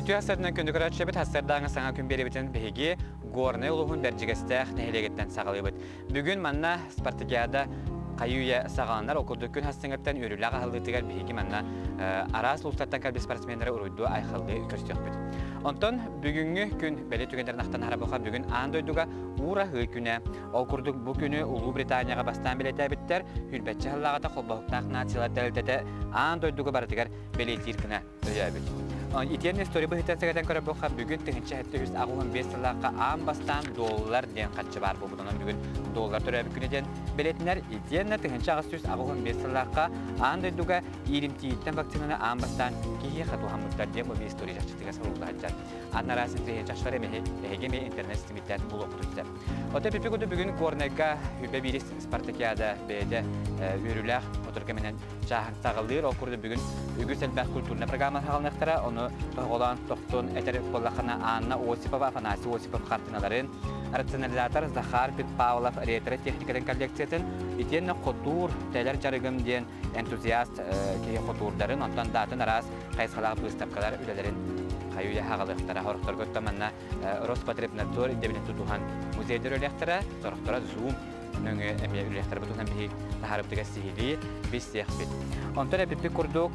Үтүө сарсыарданан күндү көрөөччүбүт, сарсыардааҥы саҥа күн биэрэбитин биһиги Горнай улууһун Бэрдьигэстээх нэһилиэгиттэн саҕалыыбыт. Бүгүн манна спартакиада хайы-үйэ саҕаланар. Ол курдук күн хастыҥыттан үөрүүлээх аһыллыытыгар биһиги манна араас улуустартан кэлбит спортсменнары уруйдуу айхаллыы көрсүөхпүт. Онтон бүгүҥҥү күн бэлиэ түгэннэрин ахтан харабыха бүгүн аан дойдуга уураһыы күнэ. Ол курдук бу күнү Улуу Британияҕа бастаан бэлиэтээбиттэр, сүүрбэччэ сыллааҕыта холбоһуктаах нациялар тэрилтэтэ аан дойдуга барытыгар бэлиэтиир гына өйөөбүт. Итиэннэ история быһыытынан сэгэтэн көрөрбөххө, бүгүн 1785 сыллаахха аан бастаан доллар диэн харчы баар буолбут. Онон бүгүн доллар төрөөбүт күнэ диэн бэлиэтинэр. Итиэннэ 1885 сыллаахха аан дойдуга ииримтииттэн вакцинаны аан бастаан киһиэхэ туһаммыттар диэн бу история чахчытыгар сурулла сылдьар. Анараа синтриһин чахчылар эмиһи эһиги эмиэ интернет ситимиттэн булуоххутун сөп. Оттон Пипи курдук бүгүн Горнайга Хүлбэ биирис спартакиада бэйэтэ үөрүүлээх отур кэминэн чааһын саҕалыыр. Ол курдук бүгүн үгүс элбэх культурнай программа саҕаланыахтара. Ону тоһоҕолоон тохтун этэр буоллаххына Анна Осипова, Афанасий Осипов хартыыналарын, рационализатор Захар Павлов ретро техникатын коллекциятын, итиэннэ хотуур тэлэр дьарыгым диэн энтузиаст киһи хотуурдарын, онтон даатын араас хайысхалаах быыстапкалар үлэлэрин хайы-үйэ хаҕалыахтара. Хорохторго манна Роспотребнадзор ирдэбилин тутуһан музейдар үлэхтэрэ, сорохторо Zoom нөҥүө эмиэ үлэхтэрэ тутуһан биһи таһаарыбытыгар сиһилии билсиэхпит. Онтон эпиппит курдук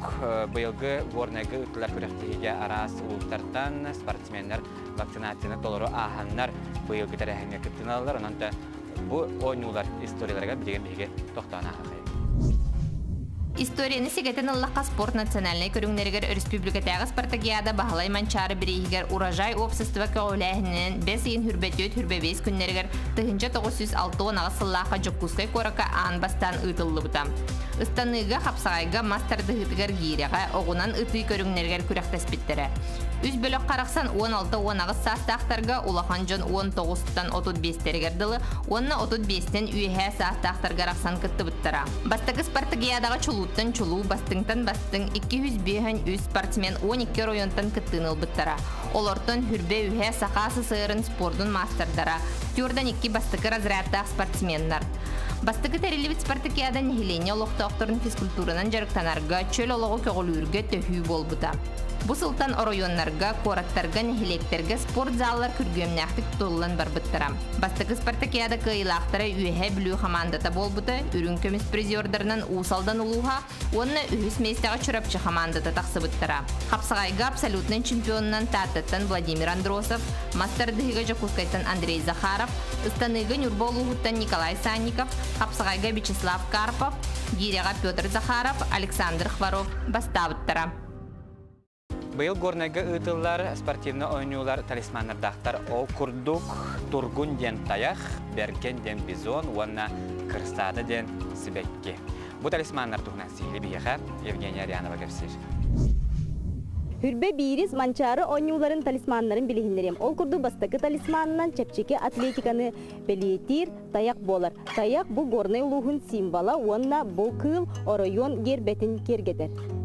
быйылгы Горнайга ыытылар күрэхтэһиигэ араас улуустартан спортсменнар вакцинацияны толору ааһаннар быйылгы тэрээһиҥҥэ кыттыналлар. Онон да бу оонньуулар историяларыгар билигин биһиги тохтоон ааһахайын. Историяны сигэтэн ыллахха спорт национальнай көрүҥнэригэр өрөспүүбүлүкэтээҕи спартакиада Баһылай Манчаары бирииһигэр Урожай уопсастыба көҕүлээһининэн бэс ыйын хүрбэтиөт хүрбэбиэс күннэригэр 1968 сыллаахха Дьокуускай куоракка аан бастаан ыытыллыбыта. Ыстаныыга, хапсаҕайга, мас тардыһыытыгар гиирэҕэ, оҕунан ытыы көрүҥнэригэр күрэхтэспиттэрэ. Үс бөлөх харахсан 16-18 саастаахтарга улахан дьон 19-тан 35-тэригэр дылы уонна 35-тэн үөһээ саастаахтарга арахсан кыттыбыттара. Бастакы спартакиадаҕа чулууттан чулуу, бастыҥтан бастыҥ 253 спортсмен 12 оройуонтан кыттыыны ылбыттара. Олортон Хүрбэ үһэ Саха СССР-ын спордун маастардара, түөртэн икки бастакы разрядтаах спортсменнар. Бастакы тэриллибит спартакиада нэһилиэнньэ олохтоохторун физкультуранан дьарыктанарга, чөл олоҕу көҕүлүүргэ төһүү буолбута. Бу сылтан оройуоннарга, куораттарга, нэһилиэктэргэ спорт заллар күргүөмнээхтик тутуллан барбыттара. Бастакы спартакиада кыайыылаахтара Үөһээ Бүлүү хамаандата буолбута, үрүҥ көмүс призердарынан Уус Алдан улууһа уонна үһүс миэстэҕэ Чурапчы хамаандата тахсыбыттара. Хапсаҕайга абсолютнай чемпионунан Тааттаттан Владимир Андросов, мас тардыһыыга Дьокуускайтан Андрей Захаров, ыстаныыга Ньурба улууһуттан Николай Санников, хапсаҕайга Вячеслав Карпов, гиирэҕэ Петр Захаров, Александр Хворов бастаабыттара. Быйыл Горнайга ыытыллар спортивнай оонньуулар талисманнардаахтар. Ол курдук Тургун диэн тайах, Бэргэн диэн бизон уонна Кырсаада диэн сибэкки. Бу талисманнар туһунан сиһили биһиэхэ Евгения Арианова кэпсиир. Хүрбэ биирис Манчаары оонньууларын талисманнарын билиһиннэриэм. Ол курдук бастакы талисманынан чэпчэки атлетиканы бэлиэтиир тайах буолар. Тайах бу Горнай улууһун символа уонна бу кыыл оройуон гербэтин киэргэтэр.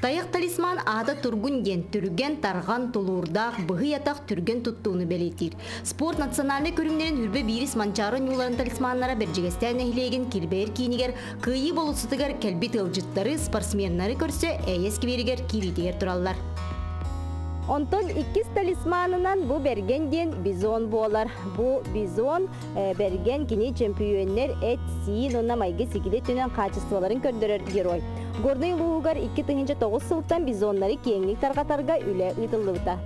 Тайах талисман аата Тургун диэн түргэн, тарҕан, тулуурдаах, быһый атах түргэн туттууну бэлиэтиир. Спорт национальнай көрүҥнэрин Хүрбэ биирис Манчаары оонньууларын талисманнара Бэрдьигэстээх нэһилиэгин килбэйэр киинигэр Кыайыы болуоссатыгар кэлбит ыалдьыттары, спортсменнары көрсө Эйэ скверигэр киириитигэр тураллар. Онтон иккис талисманынан бу Бэргэн диэн бизон буолар. Бу бизон Бэргэн кини чөмпүйүөннэр эт-сиин уонна майгы-сигили өттүнэн хаачыстыбаларын көрдөрөр герой. Горнай улууһугар 2009 сылтан бизоннары киэҥник тарҕатарга үлэ ыытыллыбыта.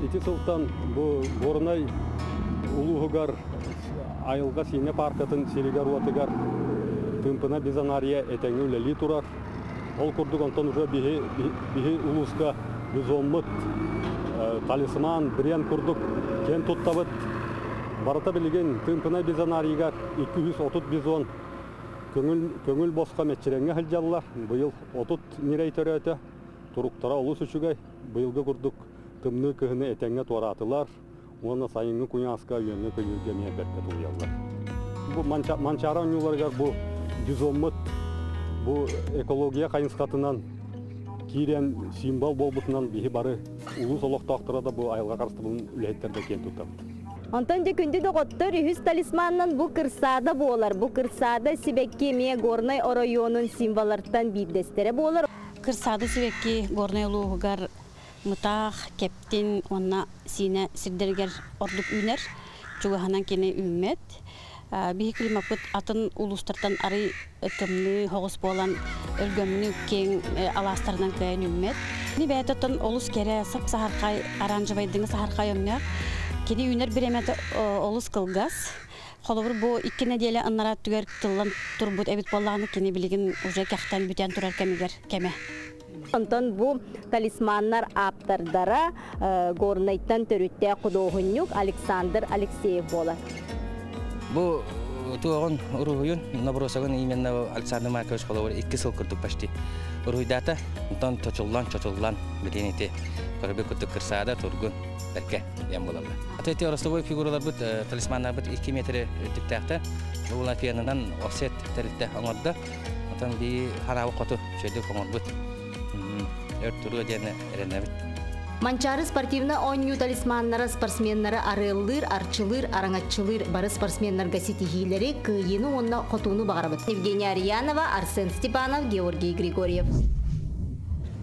Ити сылтан бу Горнай улууһугар айылҕа сиинэ пааркатын сиригэр-уотугар Тыымпына бизонария этэҥҥэ үлэлии турар. Ол курдук онтон уже биһи, биһи улууска бизоммут талисман, бренд курдук киэн туттабыт. Барыта билигин Тыымпына бизонарийыгар 230 бизон көҥүл, көҥүл босхо мэччирэҥҥэ сылдьаллар. Быйыл 30 ньирэй төрөөтө. Туруктара олус үчүгэй. Быйылгы курдук тымныы кыһыны этэҥҥэ туораатылар. Уонна сайыҥҥы куйааска үөҥҥэ-көйүүргэ эмиэ бэркэ тулуйаллар. Бу Манчаары оонньууларыгар бу бизоммут бу экология хайысхатынан киирэн символ буолбутунан биһи бары улуус олохтоохторо да бу айылҕа харыстабылын үлэһиттэр да киэн туттабыт. Онтон дьэ күндү доҕоттор, үһүс талисманынан бу кырсаада буолар. Бу кырсаада сибэкки эмиэ Горнай оройуонун символлартан биирдэстэрэ буолар. Кырсаада сибэкки Горнай улууһугар Мытаах, Кэптин уонна Сиинэ сирдэригэр ордук үүнэр. Чугаһынан кини үүммэт. Биһи климаппыт атын улуустартан арый тымныы соҕус буолан өлгөмнүк киэҥ алаастарынан кыайан үүммэт. Кини бэйэтэ оттон олус кэрэ, сап-саһархай, оранжевайдыҥы саһархай өҥнөөх. Кини үүнэр бириэмэтэ олус кылгас. Холобур, бу 2 нэдиэлэ анараа өттүгэр тыллан турбут эбит буоллаҕына, кини билигин уже кэхтэн бүтэн турар кэмигэр кэмэ. Онтон бу талисманнар ааптардара Горнайтан төрүттээх худуоһунньук Александр Алексеев буолар. Бу туоҕун уруһуйун набросогун именно Александр Маркович холобур 2 сыл курдук почти уруһуйдаата. Онтон чочуллан чочуллан билин ити көрбүт курдук кырсаада тургун бэркэ диэн буолаллар. Аты ростовой фигураларбыт талисманнарбыт 2 метр үрдүктээхтэр. Бу лапианынан офсет тэрилтэ оҥордо. Отон би хараабы хоту чөйдүк оҥорбут. Өр туруо диэн эрэнэбит. Манчаары спортивнай оонньуу талисманнара спортсменнары арыаллыыр, арчылыыр, араҥаччылыыр бары спортсменнарга ситиһиилэри, кыайыыны уонна хотууну баҕарабыт. Евгения Арьянова, Арсен Степанов, Георгий Григорьев.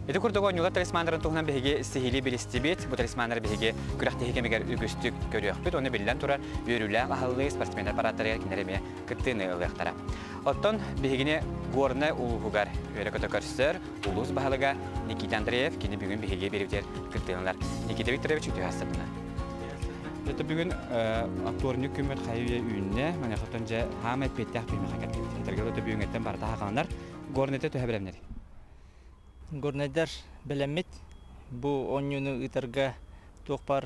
Ити курдук оонньуулар талисманнарын туһунан биһиги сиһилии билистибит. Бу талисманнары биһиги күрэхтэһии кэмигэр үгүстүк көрүөхпүт. Ону биллэн турар үөрүүлээх аһыллыы спортсменнар парадтарыгар кинилэр эмиэ кыттыыны ылыахтара. Оттон биһигини Горнай улууһугар үөрэ-көтө көрсөр улуус баһылыга Никита Андреев кини бүгүн биһиги биэрибитигэр кыттыылар. Никита Викторович үтүө астынна. Это бүгүн вторник күммүт хайы үйэ үүннэ, манехотон же хаама эппиэттээх түһүмэхэ кэлбит. Этэргэ өтө бүгүҥҥэттэн барыта хаханар. Горнайда төһө бэлэмнэри? Горнайдар бэлэммит. Бу оонньууну ыытарга туох баар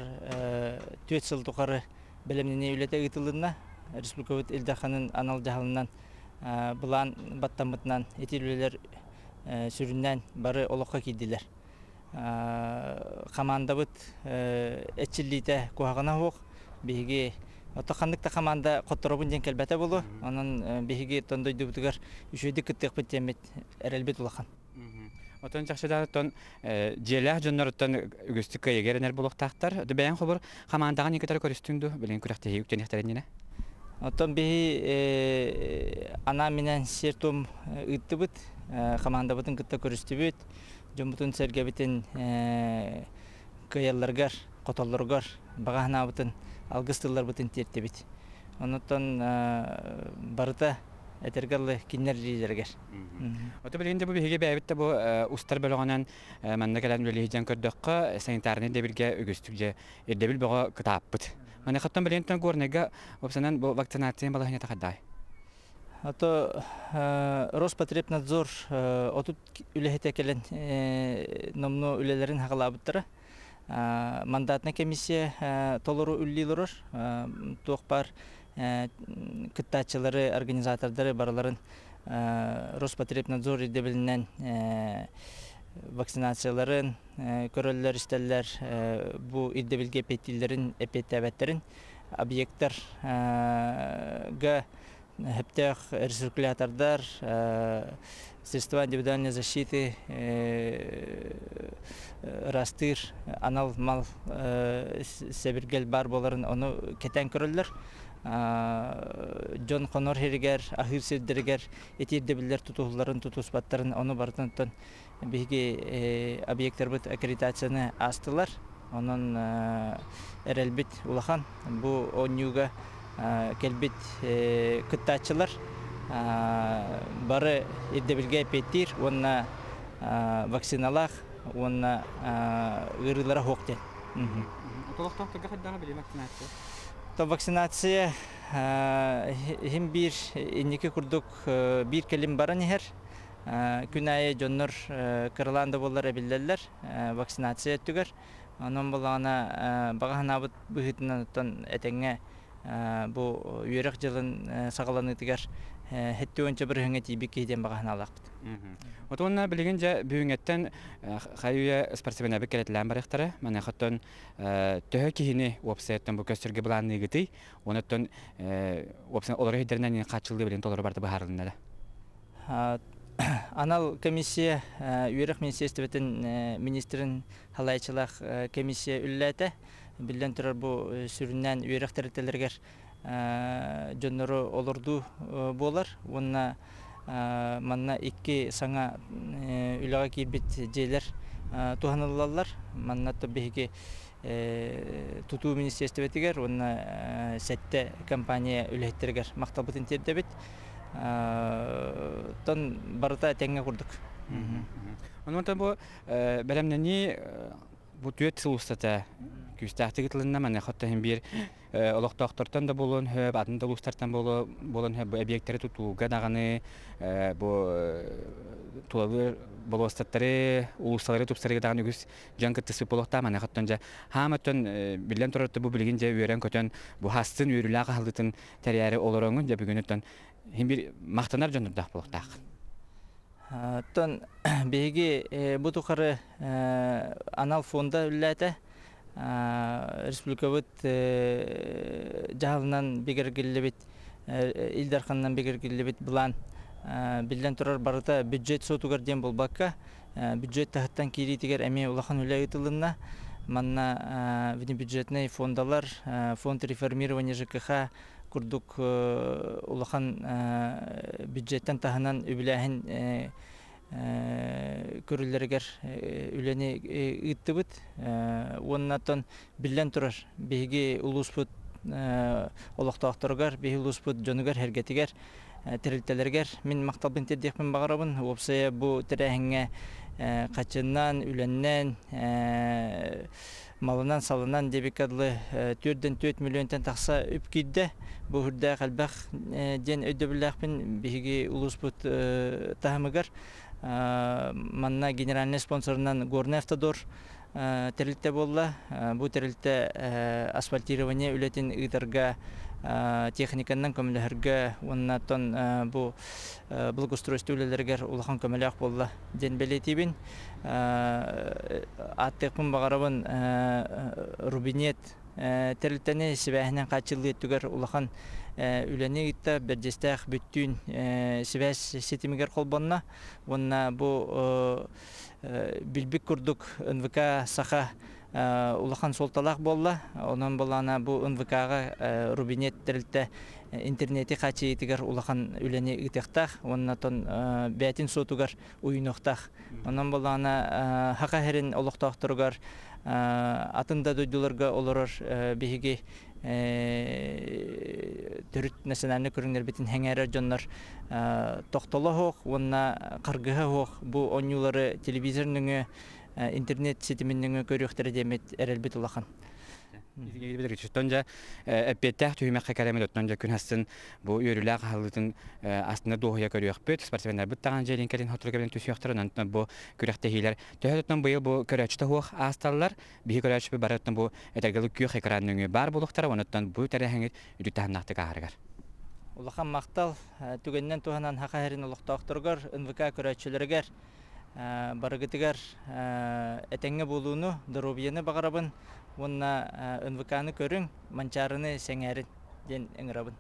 4 сыл тухары бэлэмнэнии үлэтэ ыытылынна. Республикабыт Ил Дарханын анал дьаһалынан былаан баттаммытынан ити үлэлэр сүрүннээн бары олоххо киирдилэр. Хамаандабыт эрчиллиитэ куһаҕана суох. Биһиги ото ханнык да хамаанда хотторобун диэн кэлбэтэ буолуо. Онон биһиги оттон дойдубутугар үчүгэйдик кыттыахпыт диэммит эрэлбит улахан. Отон чахчыдааттан дьиэлээх дьонноруттан үгүстүк кыайыга эрэнэр буолуохтаахтар. Бэйэҥ хобур хамаандаҕын икки көрүстүҥ дуу, билигин күрэхтэһии үктэнихтэриннинэ? Оттон биһи анаан-минээн сиэр-туом ыыттыбыт, хамаандабытын кытта көрүстүбүт, дьоммутун сэргэбитин кыайалларыгар, хотоллоругар баҕа санаабытын, алгыс тылларбытын тиэртибит. Онуттан барыта этэргэ дылы кинилэр илиилэригэр. Ото билигин де бу биһиги бэйэбит да бу устар бөлөҕүнэн манна кэлэн үлэлиһдьэн көрдөххө, санитарнай дэбилгэ үгүстүк дьэ ирдэбил бөҕө кытааппыт. Маныхаттан билигин Горнайга уопсанан бу вакцинация балаһыанньата хайдаҕай? Ото Роспотребнадзор 30 үлэһитэ кэлэн номнуо үлэлэрин хаҕалаабыттара. Мандатная комиссия толору үллии олорор. Туох баар кыттааччылары, организатордары барыларын Роспотребнадзор ирдэбилинэн вакцинацияларын көрөллөр, истэллэр, бу ирдэбилгэ эппиэттииллэрин, эппиэттээбэттэрин объекттарга сөптөөх рециркулятордар, средства индивидуальной защиты ыраастыыр анал мал сэбиргэл баар буоларын ону кэтээн көрөллөр. Дьон хонор сиригэр, аһыыр сирдэригэр ити ирдэбиллэр тутуһулларын, тутуспаттарын ону барытын оттон биһиги объекттарбыт аккредитацияны аастылар. Онон эрэлбит улахан. Бу оонньууга кэлбит кыттааччылар бары ирдэбилгэ эппиэттиир уонна вакциналаах уонна ыарыылара суох диэн. Олохтоохторго хайдаҕа билим вакцинация? То вакцинация иһин биир инники курдук биир кэлим баран иһэр. Күн аайы дьоннор кыралаан да буоллар эбиллэллэр вакцинация өттүгэр. Онон буоллаҕына баҕа санаабыт быһыытынан оттон этэҥҥэ бу үөрэх дьылын саҕаланыытыгар 70% тиийбит киһи диэн баҕа санаалаахпыт. Отуонна билигин дьэ бүгүҥҥэттэн хайы үйэ спортсменнарбыт кэлэтилээн барыахтара. Маныаха төһө киһини уопсайыттан бу көстөргө былаанныыгытый? Онуттан уопсай олору иһдэринэн хааччыллыы билин толору барыта быһаарылынна да? Анал комиссия үөрэх министерствотын министрин халайчылаах комиссия үллээтэ. Биллэн турар бу сүрүннээн үөрэх тэрилтэлэригэр дьоннору олордуу буолар. Уонна манна 2 саҥа үлэҕэ киирбит дьиэлэр туһаныллаллар. Манна биһиги тутуу министерствотыгар уонна сэтте компания үлэһиттэригэр махталбытын тиэрдэбит. Тон барыта тэҥҥэ курдук. Онон бу бэлэмнэнии бу түөрт сыл устата күүстээхтик ытылынна манна хоттоһын биир олохтоохтортон да буолуон хөп, атын да улуустартан буолуон хөп, бу объекттары тутууга даҕаны бу тулалыыр болуостаттары, улуусталары тупсарыга даҕаны үгүс дьон кыттыспыт буолуохтаах. Манна хоттон дьэ хааматтан биллэн турар бу билигин дьэ үөрэн-көтөн бу хастын үөрүүлээх аһыллытын тэрийээри олороҥун дьэ бүгүн оттон хин бир махтанар дьоннордоох буолуохтаах. Оттон биһиги бу тухары анал фонда үллээтэ. Республикабыт дьаһалынан бигэргиллибит, Ил Дарханынан бигэргиллибит былаан биллэн турар барыта бюджет суотугар диэн буолбакка, бюджет таһыттан киириитигэр эмиэ улахан үлэ ыытылынна. Манна внебюджетный фондалар, фонд реформирования ЖКХ курдук улахан бюджеттен таһынан үбүлээһин көрүллэригэр үлэни ыыттыбыт. Уоннаттан биллэн турар биһиги улууспут олохтоохторугар, биһиги улууспут дьонугар, эргэтигэр, тэрилтэлэригэр мин махталбын тиэрдиэхпин баҕарабын. Уопсайа бу тэрээһиҥҥэ хачыннан, үлэннэн, малынан, салынан диэбиккэ дылы 4 миллионтан тахса үп киирдэ. Бу үрдээх элбэх диэн өйдөбүллээхпин биһиги улууспут таһымыгар. Манна генеральный спонсорунан Горный Автодор тэрилтэ буолла. Бу тэрилтэ асфальтирование үлэтин ыытарга, техниканан көмөлөһөргө уонна оттон бу благоустройство үлэлэригэр улахан көмөлөөх буолла диэн бэлиэтиибин. Ааттыахпын баҕарабын Рубинет тэрилтэни сибээһинэн хааччыллыы өттүгэр улахан үлэни ыытта, бэрдьиэстээх бүттүүн сибээс ситимигэр холбонно. Уонна бу билбит курдук НВК Саха улахан суолталаах буолла. Онон болаана бу НВК-ҕа Рубинет тэрилтэ интернети хаачыйытыгар улахан үлэни ыытыахтаах уонна тон бээтин суотугар уйунуохтаах. Онон болаана хака херин олохтоохторугар атын да дойдуларга олорор биһиги төрүт национальный көрүҥнэрбитин хэҥээрэр дьоннор тохтоло суох уонна харгыһа суох бу оонньуулары телевизор нөҥүө, интернет ситимин нөҥүө көрүөхтэрэ диэммит эрэлбит улахан. Оттон дьэ эппиэттээх түһүмэххэ кэлэммит оттон дьэ күн астын бу үөрүүлээх аһыллыытын астына дуоһуйа көрүөхпүт. Спортсменнарбыт даҕаны дьиэлин кэлин хотура кэлин түсүөхтэр. Онон бу күрэхтэһиилэр төһө оттон быйыл бу көрөөччү суох аасталлар. Биһи көрөөччү бары оттон бу этэргэлик күөх экран нөҥүө баар буолуохтара. Онон бу тэрээһиҥит үрдүк таһымнаахтык ааһарыгар. Улахан махтал түгэнинэн туһанан Хаха сирин олохтоохторугар, НВК көрөөччүлэригэр барыгытыгар этэҥҥэ буолууну, доруобуйаны баҕарабын уонна НВК-ны көрүҥ, Манчаарыны сэҥээрин диэн ыҥырабын.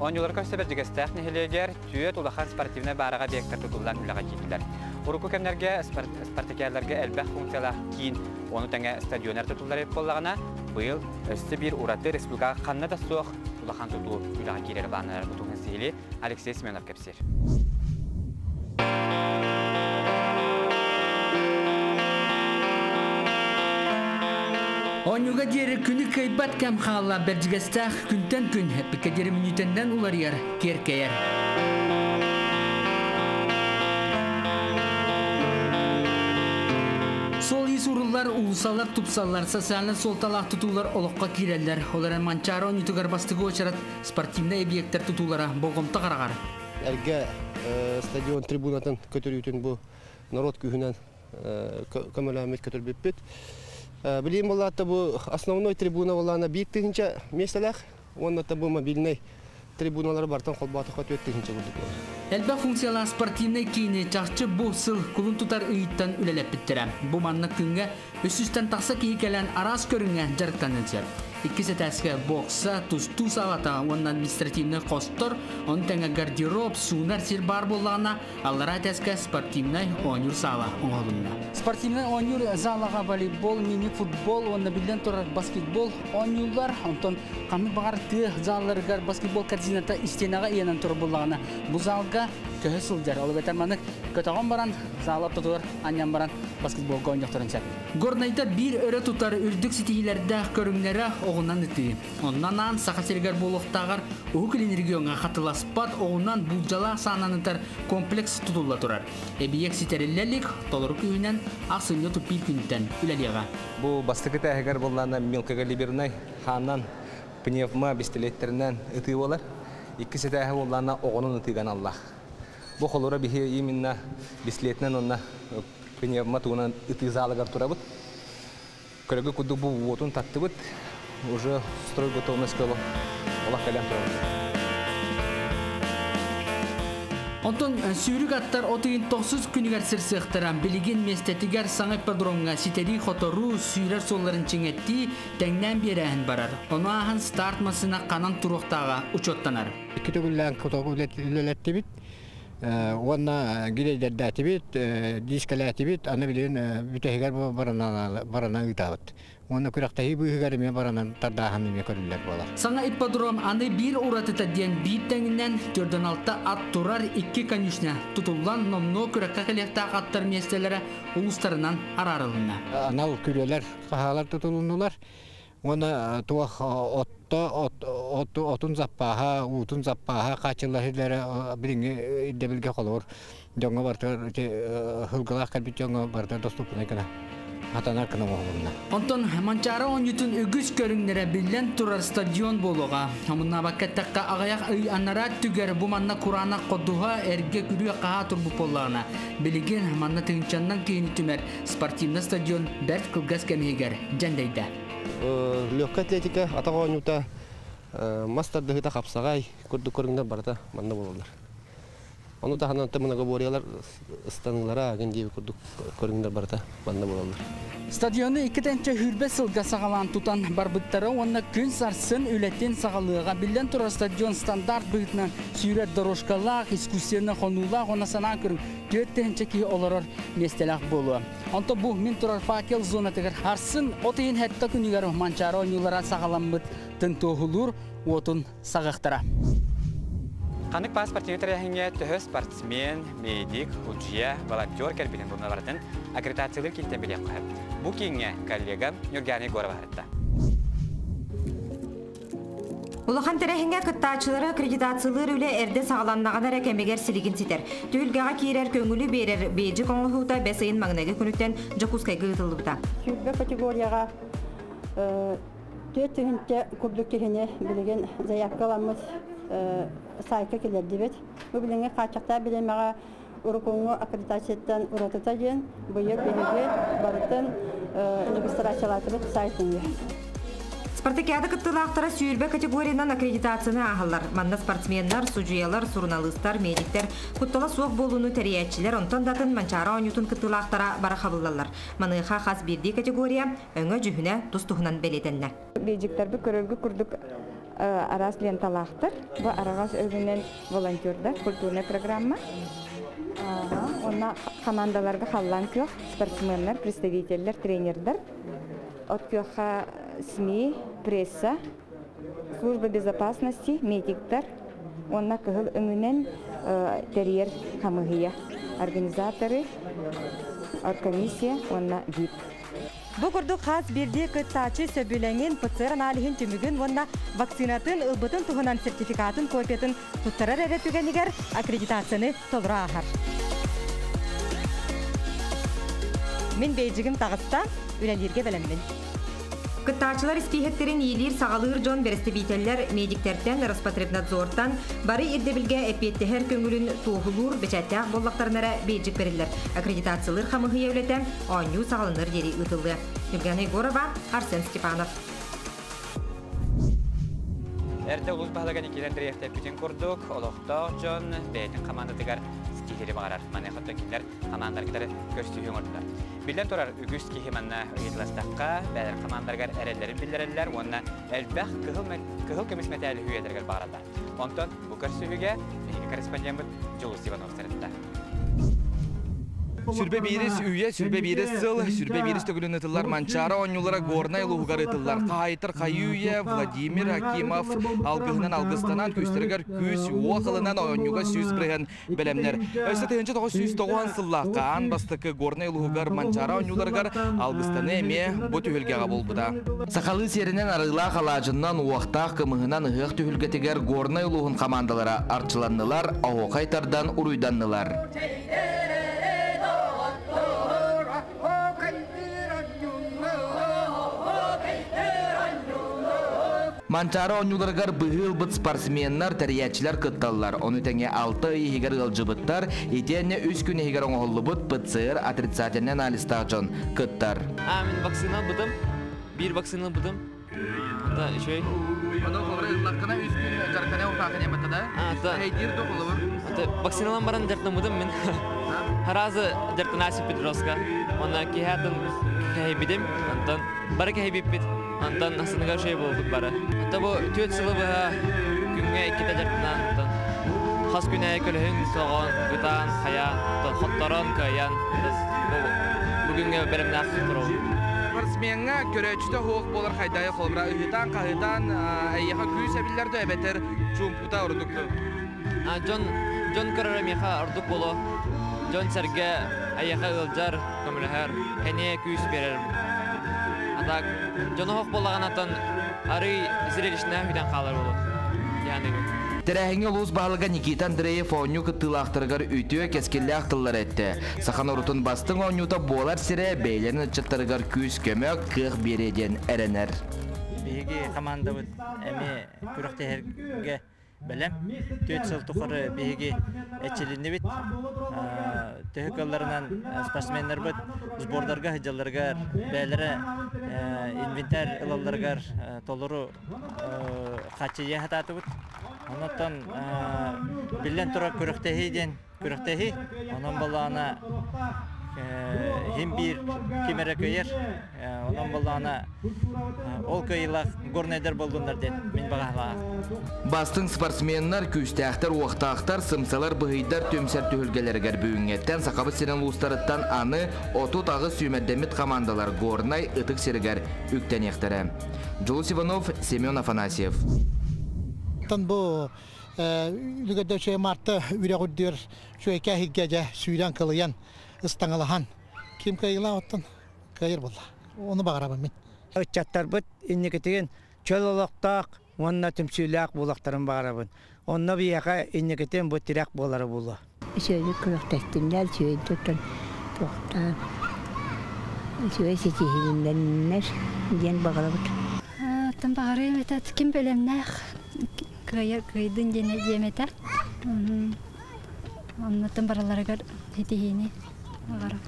Оонньуулар көрсө Бэрдьигэстээх нэһилиэгэр түөрт улахан спортивнай баараҕа объектар тутуллан үлэҕэ киирдилэр. Урукку кэмнэргэ спартакиадаларга элбэх функциялаах киин, ону тэҥэ стадионнар тутуллар эбит буоллаҕына, быйыл өссө биир ураты республикаҕа ханна да суох улахан тутуу үлэҕэ киирэр былааннанар. Бу туһунан сиһилии Алексей Семенов кэпсиир. Оонньууга диэри күнү кыайбат кэм хаалла. Бэрдьигэстээх күнтэн күн эппиккэ диэри мүнүүтэннэн уларыйар, киэркэйэр. Суол-иис уруллар, уулусалар тупсаллар, социальнай суолталаах тутуулар олоххо киирэллэр. Ол эрэн Манчаары оонньуутугар бастакы уочарат спортивнай эбийиэктэр тутуулара болҕомто хараҕар. Эргэ стадион трибунатын көтөрүүтүн бу народ күүһүнэн көмөлөөммүт көтөрбүппүт. Билиим боллаатта бу основной трибуна боллаана 1000 миэстэлээх, уонна бу мобильный трибуналары бартан холбоотоххо 4000 курдук буолар. Элбэх функциялаах спортивнай киини чахчы бу сыл кулун тутар ыйыттан үлэлэппиттэрэ. Бу манна күҥҥэ 300-тэн тахса киһи кэлэн араас көрүҥҥэ дьарыктанан сөп. Иккис этээскэ бокса, тустуу саалата уонна административнай хостор, ону тэҥэ гардероб, суунар сир баар буоллаҕына, аллараа этээскэ спортивнай оонньуур саала оҥоһулунна. Спортивнай оонньуур залаҕа волейбол, мини-футбол уонна биллэн турар баскетбол оонньууллар. Онтон ханнык баҕар тыа залларыгар баскетбол корзината истиэнэҕэ ыйанан турар буоллаҕына, бу залга көһө сылдьар. Ол эбэтэр маннык көтөҕөн баран, зал ортотугар анньан баран баскетболга оонньохторун сөп. Горнайда биир өрө тутар үрдүк ситиһиилэрдээх көрүҥнэрэ оҕунан ытыы. Онно анаан Саха сиригэр буолуохтааҕар Уһук Илин региоҥҥа хатыласпат оҕунан буулдьалаах саанан ытар комплекс тутулла турар. Эбийиэк ситэриллэ илик, толору күүһүнэн ахсынньы туппиир күнтэн үлэлиэҕэ. Бу бастакы этээһигэр буоллаана мелкогалибернай хаанан пневмо бистилиэттэринэн ытыы буолар. Иккис этээһэ буоллаана оҕонун ытыыга аналлаах. Бу холура биһи именно бистилиэтинэн уонна пневмо тугунан ытыы залыгар турабыт. Көрөгө курдук бу уотун таттыбыт. Уже строй готовность кылы олох кэлэн турабыт. Онтон сүүрүк аттар от ыйын тохсус күнүгэр сырсыахтара. Билигин миэстэтигэр саҥа ипподромҥа ситэрии-хоторуу, сүүрэр суолларын чиҥэттии, тэҥнээн биэрээһин барар. Ону ааһан старт массыына ханан туруохтааҕа учуоттанар. Икки төгүллээн хотоҕу үлэлэттибит. Уонна гилейдэрдээтибит, дискэлээтибит, аны билигин бүтэһигэр барана ыытабыт. Уонна күрэхтэһии быыһыгар эмиэ баранан тардааһын эмиэ көрүллэр буолар. Саҥа ипподром аны биир уратыта диэн биир тэҥинэн 46 ат турар икки конюшня тутуллан номнуо күрэххэ кэлиэхтээх аттар миэстэлэрэ улуустарынан араарылынна. Анал күрүөлэр, хаһаалар тутулуннулар. Уонна туох отто отун заппааһа, уутун заппааһа хааччыллар билиҥҥи ирдэбилгэ холобур дьоҥҥо барытыгар ити һылгылаах кэлбит дьоҥҥо барытыгар доступнай гына хатанар гына оҥоһулунна. Онтон Манчаары оонньуутун үгүс көрүҥнэрэ биллэн турар стадион буолуоҕа. Омуннаабакка эттэххэ, аҕыйах ый анараа өттүгэр бу манна кураанах ходуһа эргэ күрүө хаһаа турбут буоллаҕына, билигин манна тыһыынчаннан киһини түмэр спортивнай стадион бэрт кылгас кэм иһигэр дьэндэйдэ. Легкая атлетика, атах оонньуута, мас тардыһыыта хапсаҕай курдук көрүҥнэр барыта манна буолаллар. Ону таһынан многоборьелар ыстаныылара агын диэби курдук көрүҥнэр барыта манна буолаллар. Стадиону икки тэнчэ хүрбэ сылга саҕалаан тутан барбыттара уонна күн сарсын үлэтин саҕалыаҕа. Биллэн турар стадион стандарт быһыытынан сүүрэр дорожкалаах, искусственно хонуулаах уонна санаан көрүҥ 4 тыһыынча киһи олорор миэстэлээх буолуо. Онто бу мин турар факел зонатыгар арсын от ыйын хэтта күнүгэр Манчаары оонньуулара саҕаламмыт тын туоһулуур уотун саҕахтара. Ханнык паас спортивный тэрээһиҥҥэ төһө спортсмен, медик, судьуйа, волонтер кэлбитин булна барытын аккредитациялыыр киинтэн билиэххэ сөп. Бу кииҥҥэ коллегам Нюргана Егорова сырытта. Улахан тэрээһиҥҥэ кыттааччылары аккредитациялыыр үлэ эрдэ саҕаланнаҕына эрэ кэмигэр силигин ситэр. Түһүлгэҕэ киирэр көҥүлү биэрэр бейджик оҥоһуута бэс ыйын маҥнайгы күнүттэн Дьокуускайга ыытыллыбыта. 20 категорияҕа 4 тыһыынча курдук киһини билигин заявкаламмыт сайтка киллэрдибит. Бу билиҥҥи хааччахтаах бириэмэҕэ уруккуҥҥу аккредитацияттан уратыта диэн быйыл биһиги барытын регистрациялаатыбыт сайтыҥҥа. Спартакиада кыттыылаахтара 20 категориянан аккредитацияны ааһаллар. Манна спортсменнар, судьуйалар, суруналыыстар, медиктэр, куттала суох буолууну тэрийээччилэр, онтон да атын Манчаары оонньуутун кыттыылаахтара бары хабыллаллар. Маныаха хас биирдии категория өҥө-дьүһүнэ тус-туһунан бэлиэтэннэ. Бейджиктэрбит көрөргө курдук араас ленталаахтар. Бу араҕас өҥүнэн волонтердар, культурная программа. Онно командаларга халлаан күөх, спортсменнар, представителлэр, тренердэр. От күөххэ СМИ, пресса, служба безопасности, медиктар. Уонна кыһыл өҥүнэн тэрийэр хамыыһыйа, организаторы, оргкомиссия уонна ВИП. Бу курдук хас биирдии кыттааччы сөбүлэҥин, ПЦР аналиһын түмүгүн уонна вакцинатын ылбытын туһунан сертификатын копиятын туттарар эрэ түгэнигэр аккредитацияны толору ааһар. Мин бейджигим таҕыста, үлэлииргэ бэлэммин. Кыттааччылар испииһэктэрин иилиир-саҕалыыр дьон бэрэстэбиитэллэр медиктэртэн, Роспотребнадзортан бары ирдэбилгэ эппиэттэһэр көҥүлүн туоһулуур бэчээттээх буоллахтарына эрэ бейджик бэриллэр. Аккредитациялыыр хамыыһыйа үлэтэ оонньуу саҕаланар диэри ыытыллыа. Евгения Егорова, Арсен Степанов. Эрдэ улуус баһылыга Никита Андреев эппитин курдук, олохтоох дьон бэйэтин хамаандатыгар ситиһири баҕарар. Маныаха кинилэр хамаандалар кытары көрсүһүү оҥордулар. Биллэн турар, үгүс киһи манна ыйытыластахха, бэйэлэрин хамаандарыгар эрэллэрин биллэрэллэр уонна элбэх кыһыл, кыһыл көмүс мэтээли үйэлэригэр баҕараллар. Онтон бу көрсүһүүгэ биһиги корреспондеммыт Дьулус Иванов сырытта. Сүрбэ биирис үйэ, сүрбэ биирис сыл, сүрбэ биирис төгүлүн ытыллар Манчаары оонньуулара Горнай улууһугар ытыллар. Хаһаайыттар хайыы-үйэ Владимир Акимов алгыһынан алгыстанан күүстэригэр күүс уох ылынан оонньууга 100% бэлэмнэр. Өссө 1990 сыллаахха аан бастакы Горнай улууһугар Манчаары оонньууларыгар алгыстаныы эмиэ бу түһүлгэҕэ буолбута. Сахалыы сиэринэн арыылаах алаадьыннан, уохтаах кымыһынан ыһыах түһүлгэтигэр Горнай улууһун хамаандалара арчыланнылар, оһуохай тардан уруйданнылар. Манчаары оонньууларыгар быһыы ылбыт спортсменнар, тэрийээччилэр кытталлар. Ону тэҥэ 6 ый иһигэр ыалдьыбыттар, итиэннэ үс күн иһигэр оҥоһуллубут ПЦР отрицательнай анализтаах дьон кыттар. А, мин вакцина ылбытым. Биир вакцина ылбытым. Да, үчүгэй. Ону холобур ыллаххына үс күн дьарыктана утаахын эмэтэ да? Эйдиир да холобур? Вакциналан баран дьарыктаммытым мин. Харазы дьарыктанааччы Петровска. Онно киһи атын кэһэйбитим. Онтон бары кэһэйбиппит. Онтон астыныгар үчүгэй буолбут бары. Онто бу түөрт сылы быһа күҥҥэ иккитэ дьарыктанан, онтон хас күн аайы көлөһүн соҕон, ытаан, хайаан, онтон хотторон, кыайан, бүгүҥҥэ бэлэмнээх туругум. Спортсмеҥҥа көрөөччүтэ суох буолар хайдайы холобура ыһытаан, хаһытаан эйиэхэ күүс эбиллэр да эбэтэр чуумпута ордук дуо? Дьон дьон көрөрө миэхэ ордук буолуо. Дьон-сэргэ эйиэхэ ыалдьар, көмөлөһөр, кэниэ күүс биэрэр. А так, дьоно суох буоллаҕына оттон арыый зрелищнээх бүтэн хаалар буолуо. Дьаныыбын. Тэрээһиҥҥэ улуус баһылыга Никита Андреев оонньуу кыттыылаахтарыгар үтүө, кэскиллээх тыллары эттэ. Саха норуотун бастыҥ оонньуута буолар сирэ бэйэлэрин ыччаттарыгар күүс-көмө, кыах биэриэ диэн эрэнэр. Биһиги хамаандабыт эмиэ күрэхтэһэргэ бэлэм. Түөрт сыл тухары биһиги эчилиннибит. Төһө кыалларынан спортсменнарбыт сбордарга сылдьалларыгар, бэйэлэрэ инвентарь ылалларыгар толору хааччыйа сатаатыбыт. Онон биллэн турар күрэхтэһии диэн күрэхтэһии. Онон балаана иһин биир ким эрэ кыайар. Онон балаана ол кыайыылаах горнайдар буоллуннар диэн мин баҕалаах. Бастыҥ спортсменнар, күүстээхтэр, уохтаахтар, сымсалар, быһыйдар түмсэр түһүлгэлэригэр бүгүҥҥэттэн Сахабыт сирин улуустарыттан аны 38 сүүмэрдэммит хамаандалар Горнай ытык сиригэр үктэниэхтэрэ. Дьулус Иванов, Семен Афанасьев. Бу үлүгэрдэ үчүгэй марта үрэх үрдүгэр үчүгэйкэ иһиргэ дьэ сүүрэн кылыйан ыстаҥалаһан ким кыайыылаах оттон кыайар буолла. Ону баҕарабын мин. Ыччаттарбыт инникитин чөл олохтоох уонна түмсүүлээх буолуохтарын баҕарабын. Онно биһиэхэ инникитин бу тирэх буолара буолуо. Үчүгэйдик күрэхтэстиннэр, үчүгэйдик туохтаан үчүгэй ситиһиилэннэр диэн баҕарабыт. Оттон баҕарыам этэ ким бэлэмнээх кыайар кыайдын диэн диэм этэ. Оннуттан бараларыгар ситиһиини баҕарабын.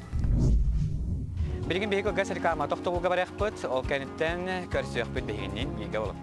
Билигин биһиги кылгас реклама тохтобулга барыахпыт, ол кэнниттэн көрсүөхпүт биһигинниин бииргэ болуҥ.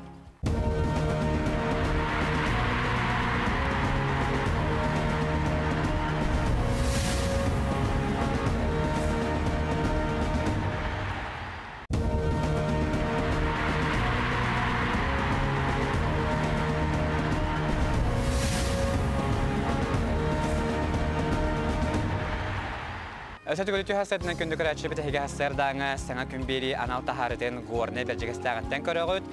Өсө түгүлү түһэ күндү көрөөччүбүт эһиги сарсыардааҥы саҥа күн биэрии анал таһаарытын Горнай Бэрдьигэстээҕиттэн көрөҕүт.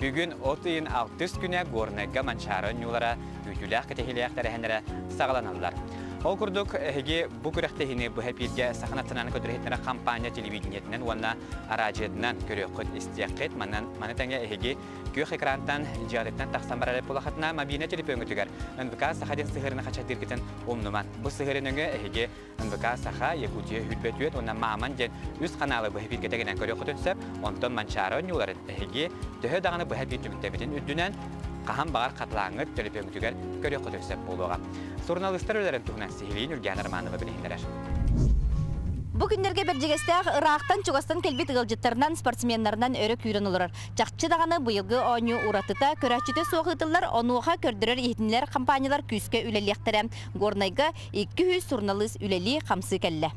Бүгүн от ыйын алтыс күнэ Горнайга Манчаары оонньуулара күүтүүлээх кэтэһиилээх тэрээһиннэрэ саҕаланаллар. Ол курдук, эһиги бу күрэхтэһиини быһа эпииргэ Саха национальнай көрдөрөр хампаанньа телевидениетинэн уонна араадьыйатынан көрүөххүт, истиэххит. Манан маны тэҥэ эһиги күөх экрантан дьиэҕититтэн тахсан барар буолахытына мобильнай телефоҥҥутугар НВК Саха диэн сыһыарыны хачайдыыргытын умнуман. Бу сыһыары нөҥүө эһиги НВК Саха, Якутия 24 уонна Маман диэн үс ханаалы быһа эпииргэ тэгинэн көрүөххүтүн сөп. Онтон Манчаары оонньууларын эһиги төһө даҕаны быһа эпиир түмүктэбитин үрдүнэн хаһан баҕар хатылааҥҥыт төлөпүөҥҥүтүгэр көрүөххүтүн сөп буолуоҕа. Суруналыыстар үлэлэрин туһунан сиһилии Ньургиана Романова билиһиннэрэр. Бу күннэргэ Бэрдьигэстээх ыраахтан чугастан кэлбит ыалдьыттарынан, спортсменнарынан өрө күүрэн олорор. Чахчы даҕаны быйылгы оонньуу уратыта, көрөөччүтэ суох ыытыллар, онуоха көрдөрөр-иһитиннэрэр компаниялар күүскэ үлэлиэхтэрэ. Горнайга 200 суруналыыс үлэлии-хамсыы кэллэ.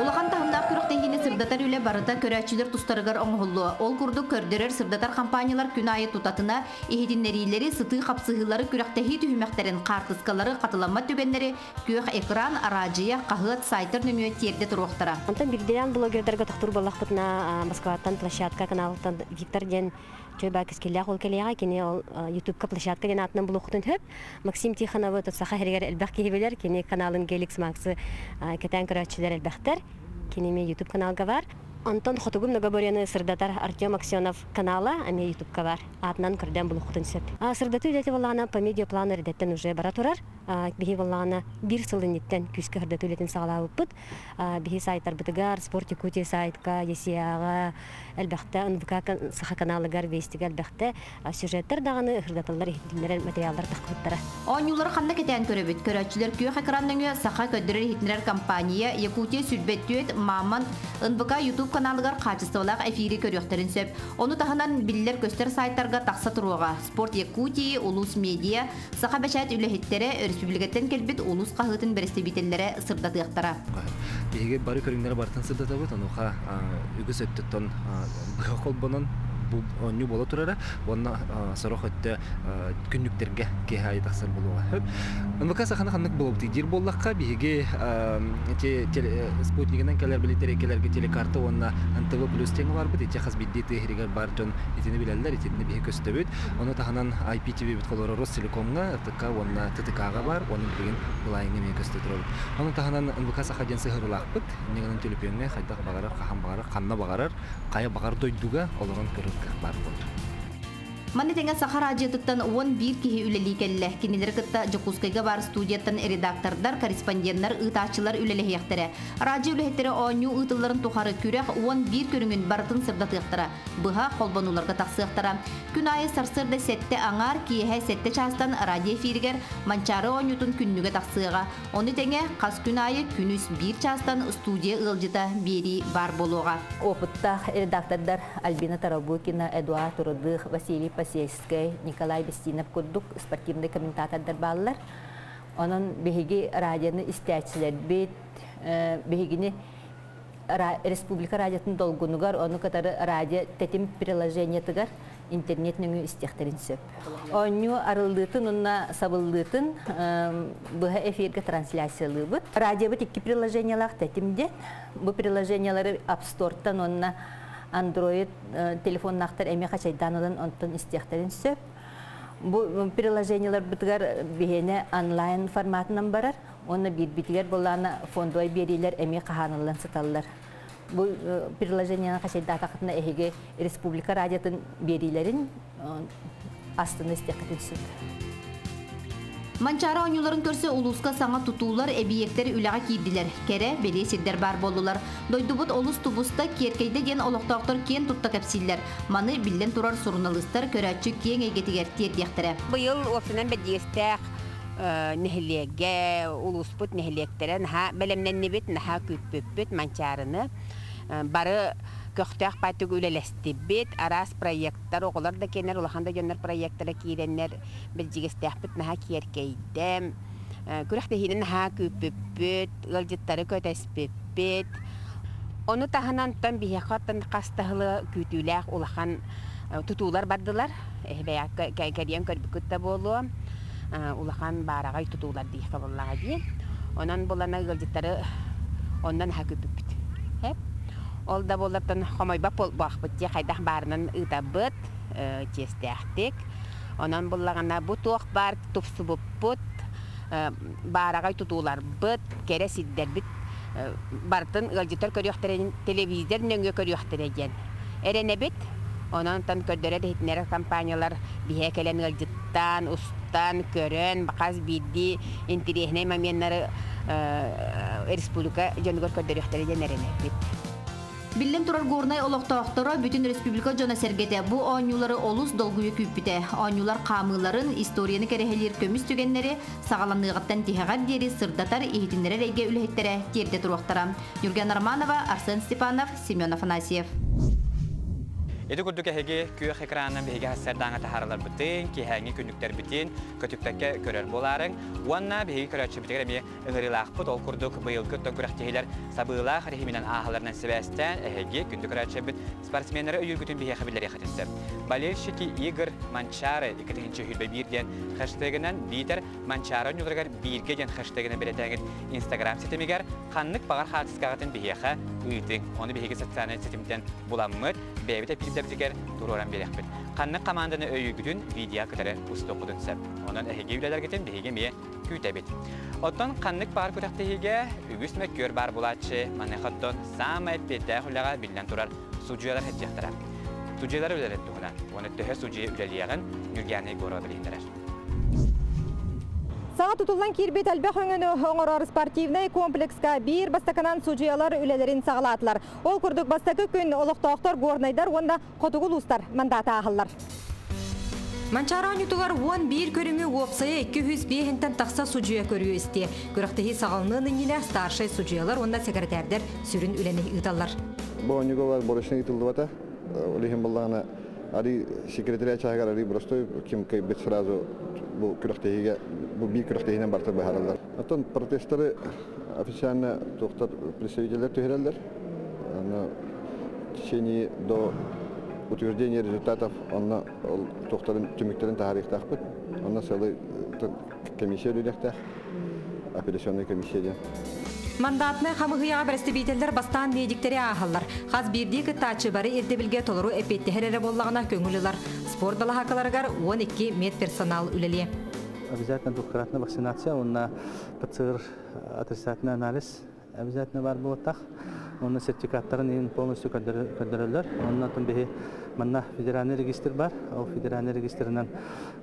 Улахан таһымнаах күрэхтэһиини сырдатар үлэ барыта көрөөччүлэр тустарыгар оҥоһуллуо. Ол курдук көрдөрөр-сырдатар компаниялар күн аайы тутатына иһитиннэриилэри, сытыы хапсыһыылары, күрэхтэһии түһүмэхтэрин, хаартыскалары, хатыламмат түгэннэри күөх экран, араадьыйа, хаһыат, сайтар нөҥүө тиэрдэ туруохтара. Онтон биирдиилээн блогердарга тохтуур буоллахпытына, Москваттан площадка каналыттан Виктор диэн чой баа кэскиллээх ол кэлиэҕэ. Кини ол Ютубка площадка диэн аатынан булуоххутун сөп. Максим Тихоновы тут саха сиригэр элбэх киһи билэр. Кини каналын Геликс Максы кэтээн көрөөччүлэр элбэхтэр. Кини эмиэ Ютуб каналга бар. Онтон Хотугу многоборьены сырдатар Артем Аксенов канала эмиэ Ютубка бар. Аатынан көрдөөн булуоххутун сөп. Сырдатыы үлэтэ буоллаҕына по медиаплану эрдэттэн уже бара турар. Биһи буоллаҕына биир сыл инниттэн күүскэ сырдатыы үлэтин саҕалаабыппыт. Биһи сайтарбытыгар Спорт Якутия сайтка, ЕСИА-ҕа элбэхтэ, НВК Саха каналыгар, Вестигэ элбэхтэ сюжеттар даҕаны сырдатыллар иһитиннэрэр материаллар тахсыбыттара. Оонньуулары ханна кэтээн көрөбүт? Көрөөччүлэр күөх экран нөҥүө Саха көрдөрөр-иһитиннэрэр компания Якутия 24 Мамонт НВК YouTube каналыгар хаачыстыбалаах эфири көрүөхтэрин сөп. Ону таһынан биллэр-көстөр сайтарга тахса туруоҕа. Спорт Якутии, Улус Медиа, Саха бэчээт үлэһиттэрэ, өрөспүүбүлүкэттэн кэлбит улуус хаһыатын бэрэстэбиитэллэрэ сырдатыахтара. Биһиги бары көрүҥнэри барытын сырдатабыт, онуоха үгүс өттүттэн быһа холбонон бу оонньуу буола турара уонна сорох өттө күннүктэргэ киэһэ аайы тахсар буолуоҕа сөп. НВК саханы ханнык буолабытый диир буоллахха, биһиги ити спутнигынан кэлэр били тэриэкэлэргэ телекарта уонна НТВ плюс диэҥҥэ барбыт. Ити хас биирдии тыа иһигэр баар дьон итини билэллэр, итинни биһи көстөбүт. Ону таһынан IPTV-бит холоро Ростелекомҥа, РТК уонна ТТК-ҕа баар, уонна билигин Былайыҥҥа эмиэ көстө турабыт. Ону таһынан НВК Саха диэн сыһыарыылаахпыт. Инньэ гынан төлөпүөҥҥэ хайдах баҕарар, хаһан баҕарар, ханна баҕарар, хайа баҕар дойдуга олорон көрөр кыах баар буолар. Маны тэҥэ Саха араадьыйатыттан 11 киһи үлэлии кэллэ. Кинилэри кытта Дьокуускайга баар студияттан редактордар, корреспонденнар, ыытааччылар үлэлэһиэхтэрэ. Радио үлэһиттэрэ оонньуу ыытылларын тухары күрэх 11 көрүҥүн барытын сырдатыахтара. Быһа холбонууларга тахсыахтара. Күн аайы сарсыарда сэттэ аҥаар, киэһэ сэттэ чаастан радио эфиригэр Манчаары оонньуутун күннүгэ тахсыаҕа. Ону тэҥэ хас күн аайы күнүс биир чаастан студия ыалдьыта биэрии баар буолуоҕа. Опыттаах редактордар Альбина Тарабукина, Эдуард Рудых, Василий Посельскай, Николай Бестинов курдук спортивный комментатордар бааллар. Онон биһиги радионы истээччилэрбит, биһигини республика радиотын долгунугар, ону кытары радио тэтим приложениетыгар интернет нөҥүө истиэхтэрин сөп. Оонньуу арыллыытын уонна сабыллыытын быһа эфиргэ трансляциялыыбыт. Радиобыт икки приложениялаах тэтим диэн. Бу приложениялары App Store'тан уонна Android телефоннаахтар эмиэ хачайдаан ылан онтон истиэхтэрин сөп. Бу приложенияларбытыгар биһиэнэ онлайн форматынан барар. Уонна биирбитигэр буоллаана фондовай биэриилэр эмиэ хаһааныллан сыталлар. Бу приложениены хачайдаатахытына эһиги республика радиотын биэриилэрин астына истиэххитин сөп. Манчаары оонньууларын көрсө улууска саҥа тутуулар, эбийиэктэр үлэҕэ киирдилэр. Кэрэ, бэлиэ сирдэр баар буоллулар. Дойдубут олус тубуста, киэркэйдэ диэн олохтоохтор киэн тутта кэпсииллэр. Маны биллэн турар суруналыыстар көрөөччү киэҥ эйгэтигэр тиэрдиэхтэрэ. Быйыл уопсайынан бэрдьигэстээх нэһилиэгэ, улууспут нэһилиэктэрэ наһаа бэлэмнэннибит, наһаа күүппүппүт Манчаарыны. Бары көхтөөх баайтык үлэлэстибит, араас проекттар, оҕолор да киэннэр, улахан да дьоннор проекттара киирэннэр бэрдьигэстээхпит наһаа киэркэйдэ. Күрэхтэһиини наһаа күүппүппүт, ыалдьыттары көтөспүппүт. Ону таһынан оттон биһиэхэ оттон хас да сылы күүтүүлээх улахан тутуулар бардылар. Эһи кэрийэн көрбүккүт да буолуо. Улахан баараҕай тутуулар диэххэ буоллаҕа дии. Онон булана ыалдьыттары онно наһаа күүппүппүт. Ол да буоллартан хомойбот буолбахпыт дии хайдах баарынан ыытабыт чиэстээхтик. Онон буллаҕына бу туох баар тупсубуппут, баараҕай тутууларбыт, кэрэ сирдэрбит барытын ыалдьыттар көрүөхтэрин телевизор нөҥүө көрүөхтэрэ диэн эрэнэбит. Онон көрдөрөр иһитиннэрэр компаниялар биһиэ кэлэн ыалдьыттаан, устан, көрөн, хас биирдии интириэһинэй моменнары республика дьонугар көрдөрүөхтэрэ диэн эрэнэбит. Биллэн турар Горнай олохтоохторо бүтүн республика дьоно-сэргэтэ бу оонньуулары олус долгуйа күүппүтэ. Оонньуулар хаамыыларын, историяны кэрэһэлиир көмүс түгэннэри саҕаланыаҕыттан тиһэҕэр диэри сырдатар, иһитиннэрэр эйгэ үлэһиттэрэ тиэрдэ туруохтара. Юрген Романова, Арсен Степанов, Семен Афанасьев. Ити курдук эһиги күөх экранынан биһиги хассардааҥа таһаараларбытын, киэһээҥҥи күннүктэрбитин көтүппэккэ көрөр буолаарыҥ. Уонна биһиги көрөөччүбүтүгэр эмиэ ыҥырыылаахпыт. Ол курдук быйылгы оттон күрэхтэһиилэр сабыылаах режиминэн ааһаларынан сибээстээн, эһиги күндү көрөөччүбүт спортсменнары өйүүргүтүн биһиэхэ биллэриэххитин сөп. Болельщики игр Манчаары 2021 диэн хэштегинэн биитэр Манчаары оонньууларыгар бииргэ диэн хэштегинэн бэлэтээҥит Инстаграм ситимигэр ханнык баҕар хаартыскаҕытын биһиэхэ ыытыҥ. Ону биһиги социальнай ситимтэн буламмыт, бэйэбит эпиирдэбитигэр туруоран биэриэхпит. Ханнык хамаанданы өйүүгүтүн видео кытары устуоххутун сөп. Онон эһиги үлэлэргитин биһиги эмиэ күүтэбит. Оттон ханнык баар күрэхтэһиигэ үгүс мөккүөр баар булааччы, маныаха оттон саамай эппиэттээх үлэҕэ биллэн турар судьуйалар сылдьыахтара. Судьуйалар үлэлэрин туһунан уонна төһө судьуйа үлэлиэҕин Ньургиана Егорова билиһиннэрэр. Саҥа тутуллан киирбит элбэх өҥөнү оҥорор спортивнай комплекска биир бастакынан судьуйалар үлэлэрин саҕалаатылар. Ол курдук бастакы күн олохтоохтор горнайдар уонна хотугу улуустар мандааты ааһаллар. Манчаары оонньуутугар 11 көрүҥү уопсайа 205-тэн тахса судьуйа көрүү истиэ. Күрэхтэһии саҕаланыан иннинэ старшай судьуйалар уонна сэкирэтээрдэр сүрүн үлэни ыыталлар. Бу оонньууга борочнай ыытыллыбата. Ол иһин буоллаҕына арый секретаря чааһыгар арый простой ким кыайбыт сразу бу күрэхтэһиигэ бу биир күрэхтэһиинэн барыта быһаараллар. Оттон протесттары официально туохтар представителлэр түһэрэллэр. Аны в течение до утверждения результатов онно ол туохтарын түмүктэрин таһаарыахтаахпыт. Онно сылы комиссия үлэлиэхтээх. Апелляционная комиссия диэн. Мандатнай хамыһыйаҕа бэрэстэбиитэллэр бастаан медиктэри ааһаллар. Хас биирдии кыттааччы бары ирдэбилгэ толору эппиэттэһэр эрэ буоллаҕына көҥүл ылар. Спорт балаһаакаларыгар 12 медперсонал үлэлиэ. Обязательно двукратная вакцинация уонна ПЦР отрицательный анализ обязательно баар буолуохтаах. Онно сертификаттарын иһин полностью көрдөрөллөр. Онно биһи манна федеральный регистр бар. Ол федеральный регистрынан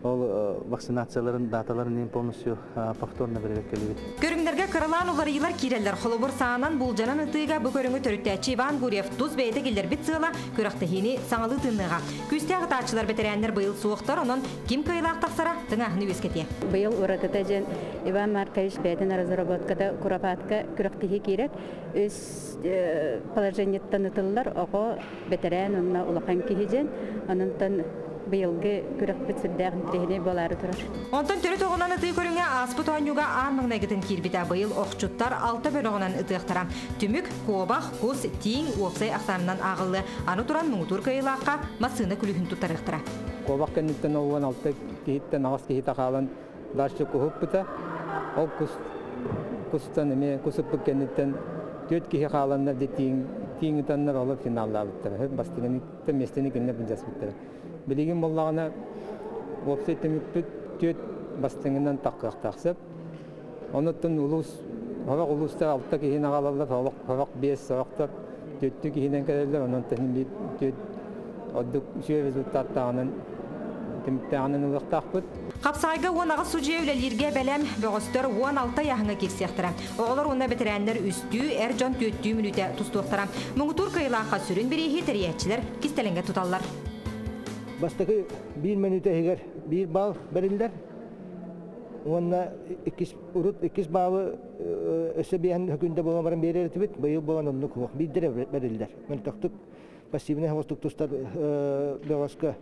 ол вакцинацияларын даталарын иһин полностью повторно бэрэбиэркэлиибит. Көрүҥнэргэ кыралаан уларыйыылар киирэллэр. Холобур, саанан булдьанан ытыыга бу көрүҥү төрүттээччи Иван Гурьев тус бэйэтэ киллэрбит сыала күрэхтэһиини саҥалыы тыынныаҕа. Күүстээх ытааччылар бэтэрээннэр быйыл суохтар, онон ким кыайыылаах тахсара тыҥааһыны үөскэтиэ. Быйыл уратыта дьэн Иван Маркович бэйэтин разработката куропатка күрэхтэһии киирэр. Үс положениеттан ытыллар оҕо бэтэрээн уонна улахан киһи дьэн. Онон быйылгы күрэхпит сүрдээх интэриэһинэй буолаары турар. Онтон төрүт оҕунан ытыы көрүҥэ ааспыт оонньууга аан маҥнайгытын киирбитэ. Быйыл охчуттар алта бөлөҕүнэн ытыахтара. Түмүк, куобах, кус, тииҥ уопсай ахсаанынан ааҕыллыа. Аны туран муҥутуур кыайыылаахха массыына күлүүһүн туттарыахтара. Куобах кэнниттэн 16 киһиттэн аҕыс киһи хаалан дальше куһуппута. Ол кус кустан эмиэ кус ыппыт кэнниттэн түөрт киһи хааланнар дьэ тииҥ тииҥ ытаннар олор финаллаабыттара. Бастыҥы миэстэни кинилэр былдьаспыттара. Билигин буоллаҕына уопсай түмүкпүт түөрт бастыҥынан таххыахтаах сөп. Онуттан улуус сорох улуустар алта киһини аҕалаллар, сорох сорох биэс, сорохтор түөртүү киһинэн кэлэллэр. Онон биир түөрт ордук үчүгэй результаттааҕынан түмүктээҕинэн ылыахтаахпыт. Хапсаайга 18 судьуйа үлэлииргэ бэлэм, бөҕөстөр 16 ыйааһыҥҥа киирсиэхтэрэ. Оҕолор уонна бэтэрээннэр үстүү, эр дьон түөртүү мүнүүтэ тустуохтара. Муҥутуур кыайыылаахха сүрүн бирииһи тэрийээччилэр кистэлэҥҥэ туталлар. Бастакы биир мүнүүтэ иһигэр биир балл бэриллэр. Уонна иккис, урут иккис баалы өссө биэһэн хөкүндэ буолан баран биэрэр этибит. Быйыл буолан оннук суох. Биирдэрэ бэриллэр. Мөлтөхтүк пассивнай хостук тустар бөҕөскө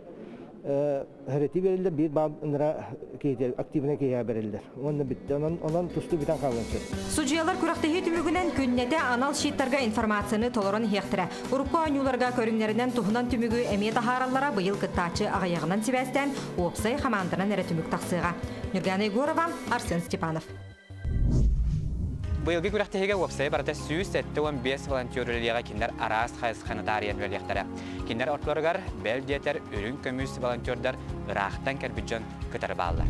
Хэрэти бериллэр, биир баал ынра киһи активнай киһиэхэ бериллэр. Уонна бүттэ. Онон, онон тустуу бүтэн хаалыан сөп. Судьуйалар күрэхтэһии түмүгүнэн күннэтэ анал щиттарга информацияны толорон иһиэхтэрэ. Урукку оонньууларга көрүҥнэринэн туһунан түмүгү эмиэ таһаараллара быйыл кыттааччы аҕыйаҕынан сибээстээн уопсай хамаанданан эрэ түмүк тахсыаҕа. Нюргана Егорова, Арсен Степанов. Быйылгы күрэхтэһиигэ уопсайа барыта 175 волонтер үлэлиэҕэ кинилэр араас хайысханы таарыйан үлэлиэхтэрэ. Кинилэр ортолоругар бэл диэтэр үрүҥ көмүс волонтердар ыраахтан кэлбит дьон кытары бааллар.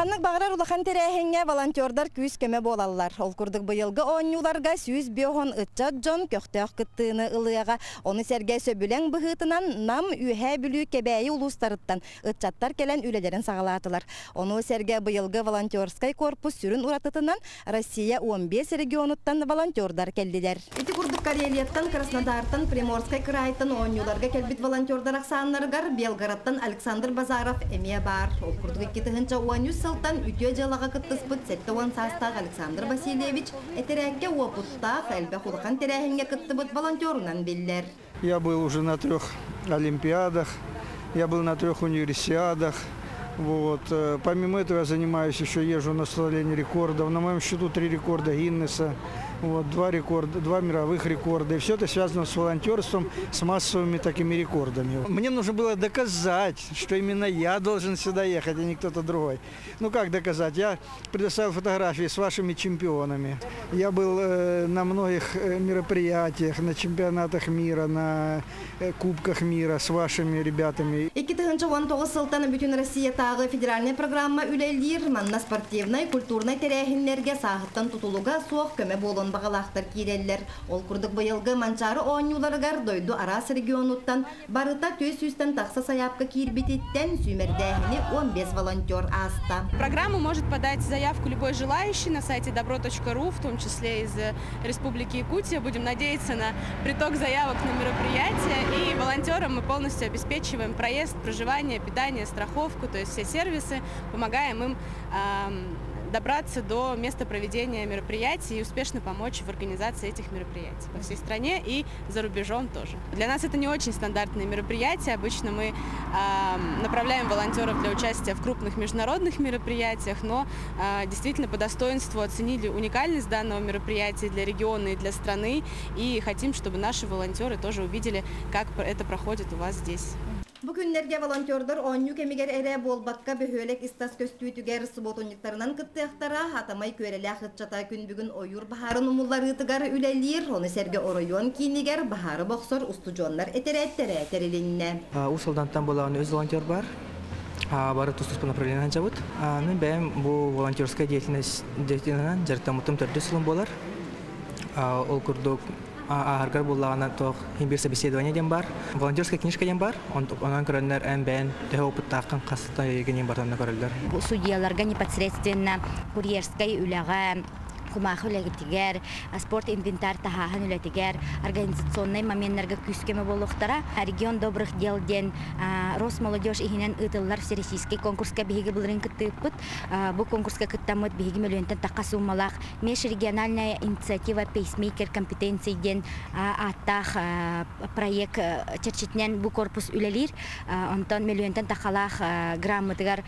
Ханнык баҕарар улахан тэрээһиҥҥэ волонтердар күүс-көмө буолаллар. Ол курдук быйылгы оонньууларга 150 ыччат дьон көхтөөх кыттыыны ылыаҕа. Ону сэргэ сөбүлэҥ быһыытынан Нам, Үөһээ Бүлүү, Кэбээйи улуустарыттан ыччаттар кэлэн үлэлэрин саҕалаатылар. Ону сэргэ быйылгы волонтерскай корпус сүрүн уратытынан Россия 15 регионуттан волонтердар кэллилэр. Ити курдук Карелияттан, Краснодартан, Приморскай кыраайтан оонньууларга кэлбит волонтердар ахсааннарыгар Белгородтан Александр Базаров эмиэ баар. Ол курдук 2013 сылтан үтүө дьыалаҕа кыттыспыт 70 саастаах Александр Васильевич этэрээккэ уопуттаах, элбэх улахан тэрээһиҥҥэ кыттыбыт волонтерунан биллэр. Я был уже на трех Олимпиадах, я был на трех универсиадах. Вот. Помимо этого я занимаюсь еще, езжу на установление рекордов. На моем счету три рекорда Гиннесса, вот, два, рекорда, два мировых рекорда. И все это связано с волонтерством, с массовыми такими рекордами. Мне нужно было доказать, что именно я должен сюда ехать, а не кто-то другой. Ну как доказать? Я предоставил фотографии с вашими чемпионами. Я был на многих мероприятиях, на чемпионатах мира, на кубках мира с вашими ребятами. 2019 сылтан бүтүн Россиятааҕы федеральнай программа үлэлиир, манна спортивнай, культурнай тэрээһиннэргэ сааһыттан тутулуга суох көмө буолуон баҕалаахтар киирэллэр. Ол курдук быйылгы Манчаары оонньууларыгар дойду араас регионуттан барыта 400-тэн тахса сайаапка киирбититтэн сүүмэрдээһини 15 волонтер ааста. Программу может подать заявку любой желающий на сайте добро.ру, в том числе из Республики Якутия. Будем надеяться на приток заявок на мероприятие. И волонтерам мы полностью обеспечиваем проезд, проживание, питание, страховку, то есть все сервисы, помогаем им добраться до места проведения мероприятий и успешно помочь в организации этих мероприятий по всей стране и за рубежом тоже. Для нас это не очень стандартные мероприятия. Обычно мы направляем волонтеров для участия в крупных международных мероприятиях, но действительно по достоинству оценили уникальность данного мероприятия для региона и для страны и хотим, чтобы наши волонтеры тоже увидели, как это проходит у вас здесь. Бу күннэргэ волонтердар оонньуу кэмигэр эрэ буолбакка бөһүөлэк ис-тас көстүүтүгэр субуотунньуктарынан кыттыахтара, Атамай Күөрэлээх ыччата күн бүгүн ойуур баһаарын умулларыытыгар үлэлиир, ону сэргэ оройуон киинигэр баһаары бохсор устудьуоннар этэрээттэрэ тэрилиннэ. Уус Алдантан буолаҕын үс волонтер бар. Бары тус-туспа направлениенан дьабыт. Мин бэйэм бу волонтерская деятельность деятельностынан дьарыктаммытым төрдүс сылым буолар. Ол курдук ааһаргар буоллаҕына туох биир собеседование диэн бар, волонтерская книжка диэн бар, онон көрөннөр эн бэйэн төһө опыттааххын хастан өйгүнүн барытын көрөллөр. Судьяларга непосредственно курьерскай үлэҕэ кумаахы үлэтигэр, спорт инвентарь таһааһын үлэтигэр, организационнай моменнарга күүс-көмө буолуохтара. Регион добрых дел диэн Росмолодежь иһинэн ыытыллар всероссийский конкурска биһиги былырыын кыттыыппыт. Бу конкурска кыттаммыт биһиги мөлүйүөнтэн тахха суумалаах межрегиональная инициатива пейсмейкер компетенций диэн ааттаах проект чэрчитинэн бу корпус үлэлиир. Онтон мөлүйүөнтэн тахалаах граммытыгар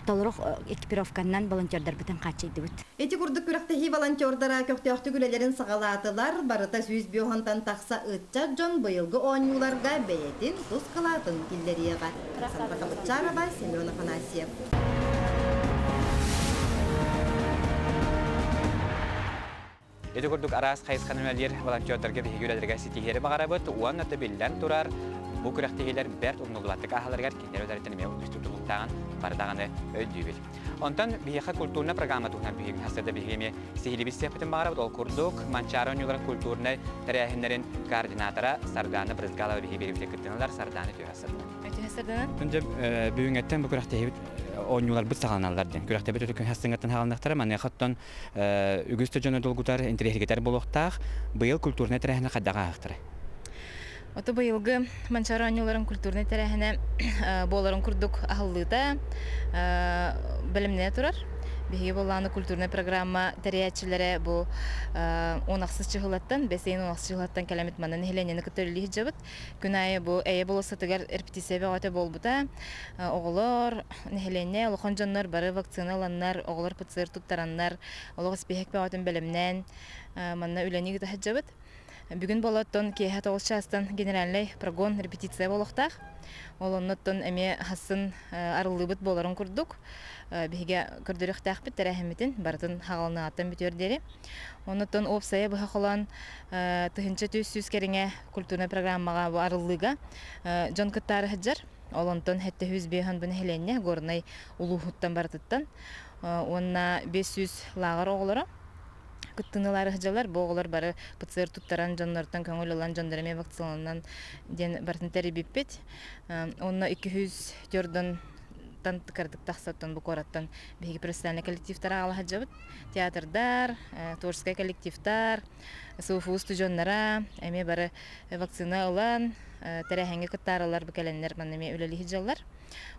толору экипировканнан волонтердарбытын хааччыйдыбыт. Ити курдук күрэхтэһии волонтердара көхтөөхтүк үлэлэрин саҕалаатылар. Барыта 105-тан тахса ыччат дьон быйылгы оонньууларга бэйэтин тус кылаатын киллэриэҕэ. Александра Кабытчарова, Семен Афанасьев. Ити курдук араас хайысханан үлэлиир волонтердарга биһиги үлэлэргэ ситиһиэри баҕарабыт уонна да биллэн турар бу күрэхтэһиилэр бэрт умнуллубаттык ааһаларыгар кинилэр үлэлэриттэн эмиэ үгүстүк тутулуктааҕын бары даҕаны өйдүүбүт. Онтон биһиэхэ культурнай программа туһунан биһиги хасыда биһиги эмиэ сиһилии билсиэхпитин баҕарабыт. Ол курдук Манчаары оонньууларын культурнай тэрээһиннэрин координатора Сардана Брызгалова биһиги биэриибитин кыттыналар. Сардана түһэ сырдана. Түһэ сырдана. Дьэ бүгүҥҥэттэн бу күрэхтэһиибит оонньууларбыт саҕаланаллар диэн. Күрэхтэбит өтө хастыҥҥаттан хаалынахтара. Маныаха оттон үгүс да дьону долгутар, интэриэһиргэтэр буолуохтаах. Быйыл культурнай тэрээһини хайдах ааһыахтара? Ото быйылгы Манчаары оонньууларын культурнай тэрээһинэ буоларын курдук аһыллыыта бэлэмнэнэ турар. Биһиги буоллаҕына культурнай программа тэрийээччилэрэ бу 16 чыһылаттан, бэс ыйын 16 чыһылаттан кэлэммит манна нэһилиэнньэни кытта үлэлии сылдьабыт. Күн аайы бу Эйэ болуоссатыгар репетиция бөҕөтө буолбута. Оҕолор, нэһилиэнньэ, улахан дьоннор бары вакцина ыланнар, оҕолор ПЦР туттараннар, олох испииһэк бөҕөтүн бэлэмнээн манна үлэни ыыта сылдьабыт. Бүгүн болоттон киэһэ 9 чаастан генеральнай прогон репетиция буолуохтаах. Ол оннуттан эмиэ хассын арыллыыбыт буоларын курдук биһиги көрдөрүөхтээхпит тэрээһиммитин барытын хаҕалыныаҕыттан бүтүөр диэри. Оннуттан уопсайа быһа холоон 1300 кэриҥэ культурнай программаҕа бу арыллыыга дьон кыттаары сылдьар. Ол онтон 705 бу нэһилиэнньэ Горнай улууһуттан барытыттан. уонна 500 лааҕыр оҕолоро кыттыынылаары сылдьаллар. Бу оҕолор бары ПЦР туттаран дьоннортон көҥүл ылан дьоннор эмиэ вакциналанан диэн барытын тэрийбиппит. Онно 204 тан кыратык тахсаттан бу куораттан биһиги профессиональный коллективтар аҕала сылдьабыт. Театрдар, творческай коллективтар, СУФУ студеннара эмиэ бары вакцина ылан тэрээһиҥҥэ кыттаарылар бу кэлэннэр манна эмиэ үлэлии сылдьаллар.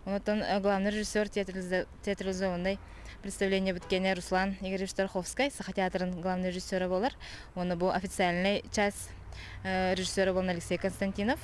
Онтон главный режиссер театрализованный представление бүткенэ Руслан Игоревич Тарховскай, Саха театрын главный режиссера болар. Оны бу официальный час режиссера болан Алексей Константинов.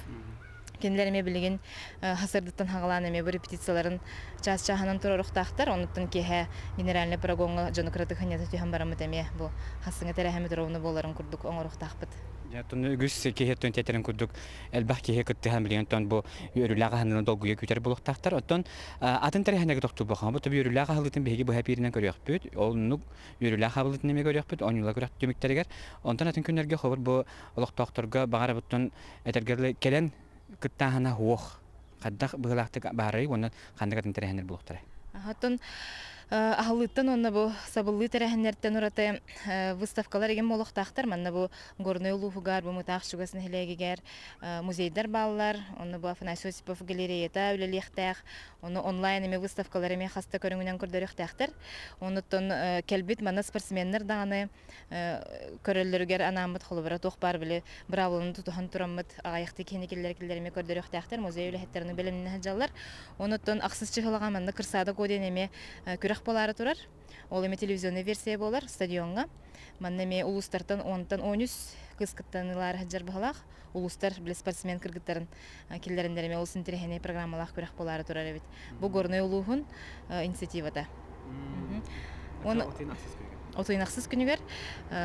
Кинилэр эмиэ билигин хасырдыттан хагалаан эмиэ бу репетицияларын чаас-чааһынан туруоруохтаахтар. Онуттан киэһэ генеральный прогоҥҥа дьону кыратык ханньата түһэн бараммыт эмиэ бу хасыҥа тэрээһиммит ровно буоларын курдук оҥоруохтаахпыт. Дьэ, үгүс киһи өттүн тиэтэрин курдук элбэх киһи кыттыһан билигин оттон бу үөрүүлээх аһыныны долгуйа күүтэр буолуохтаахтар. Оттон атын тэрээһиннэргэ тохтуубаха. Бу төбө үөрүүлээх аһыллыытын биһиги быһа эпииринэн көрүөхпүт. Оннук үөрүүлээх аһыллыытын эмиэ көрүөхпүт. Оонньуулар күрэх түмүктэригэр. Онтон атын күннэргэ хобур бу олохтоохторго баҕарабыттан этэргэ кэлэн кыттааһына суох. Хайдах быһыылаахтык баарый уонна ханнык атын тэрээһиннэр буолуохтара? Оттон аһыллыыттан уонна бу сабыллыы тэрээһиннэртэн ураты выставкалар игин буолуохтаахтар. Манна бу Горнай улууһугар, бу Мытаах чугас нэһилиэгигэр музейдар бааллар. Онно бу Афанасий Осипов галереята үлэлиэхтээх. Ону онлайн эмиэ выставкалар эмиэ хаста көрүҥүнэн көрдөрүөхтээхтэр. Онуттан кэлбит манна спортсменнар даҕаны көрөллөрүгэр анааммыт холобура туох баар били быраабыланы тутуһан тураммыт аҕайахтыы киһини киллэр киллэр эмиэ көрдөрүөхтээхтэр музей үлэһиттэрин бэлэмнэнэ сылдьаллар. Онуттан ахсыс чыһылаҕа манна Кырсаада Ко диэн эмиэ күрэх буолаары турар. Ол эмиэ телевизионный версия буолар стадиоҥҥа. Манна эмиэ улуустартан онтон 13 кыыс кыттанылаары сылдьар быһалаах. Улуустар били спортсмен кыргыттарын киллэриннэр эмиэ олус интэриэһинэй программалаах күрэх буолаары турар эбит. Бу Горнай улууһун инициативата. Отуйнахсыс күнүгэр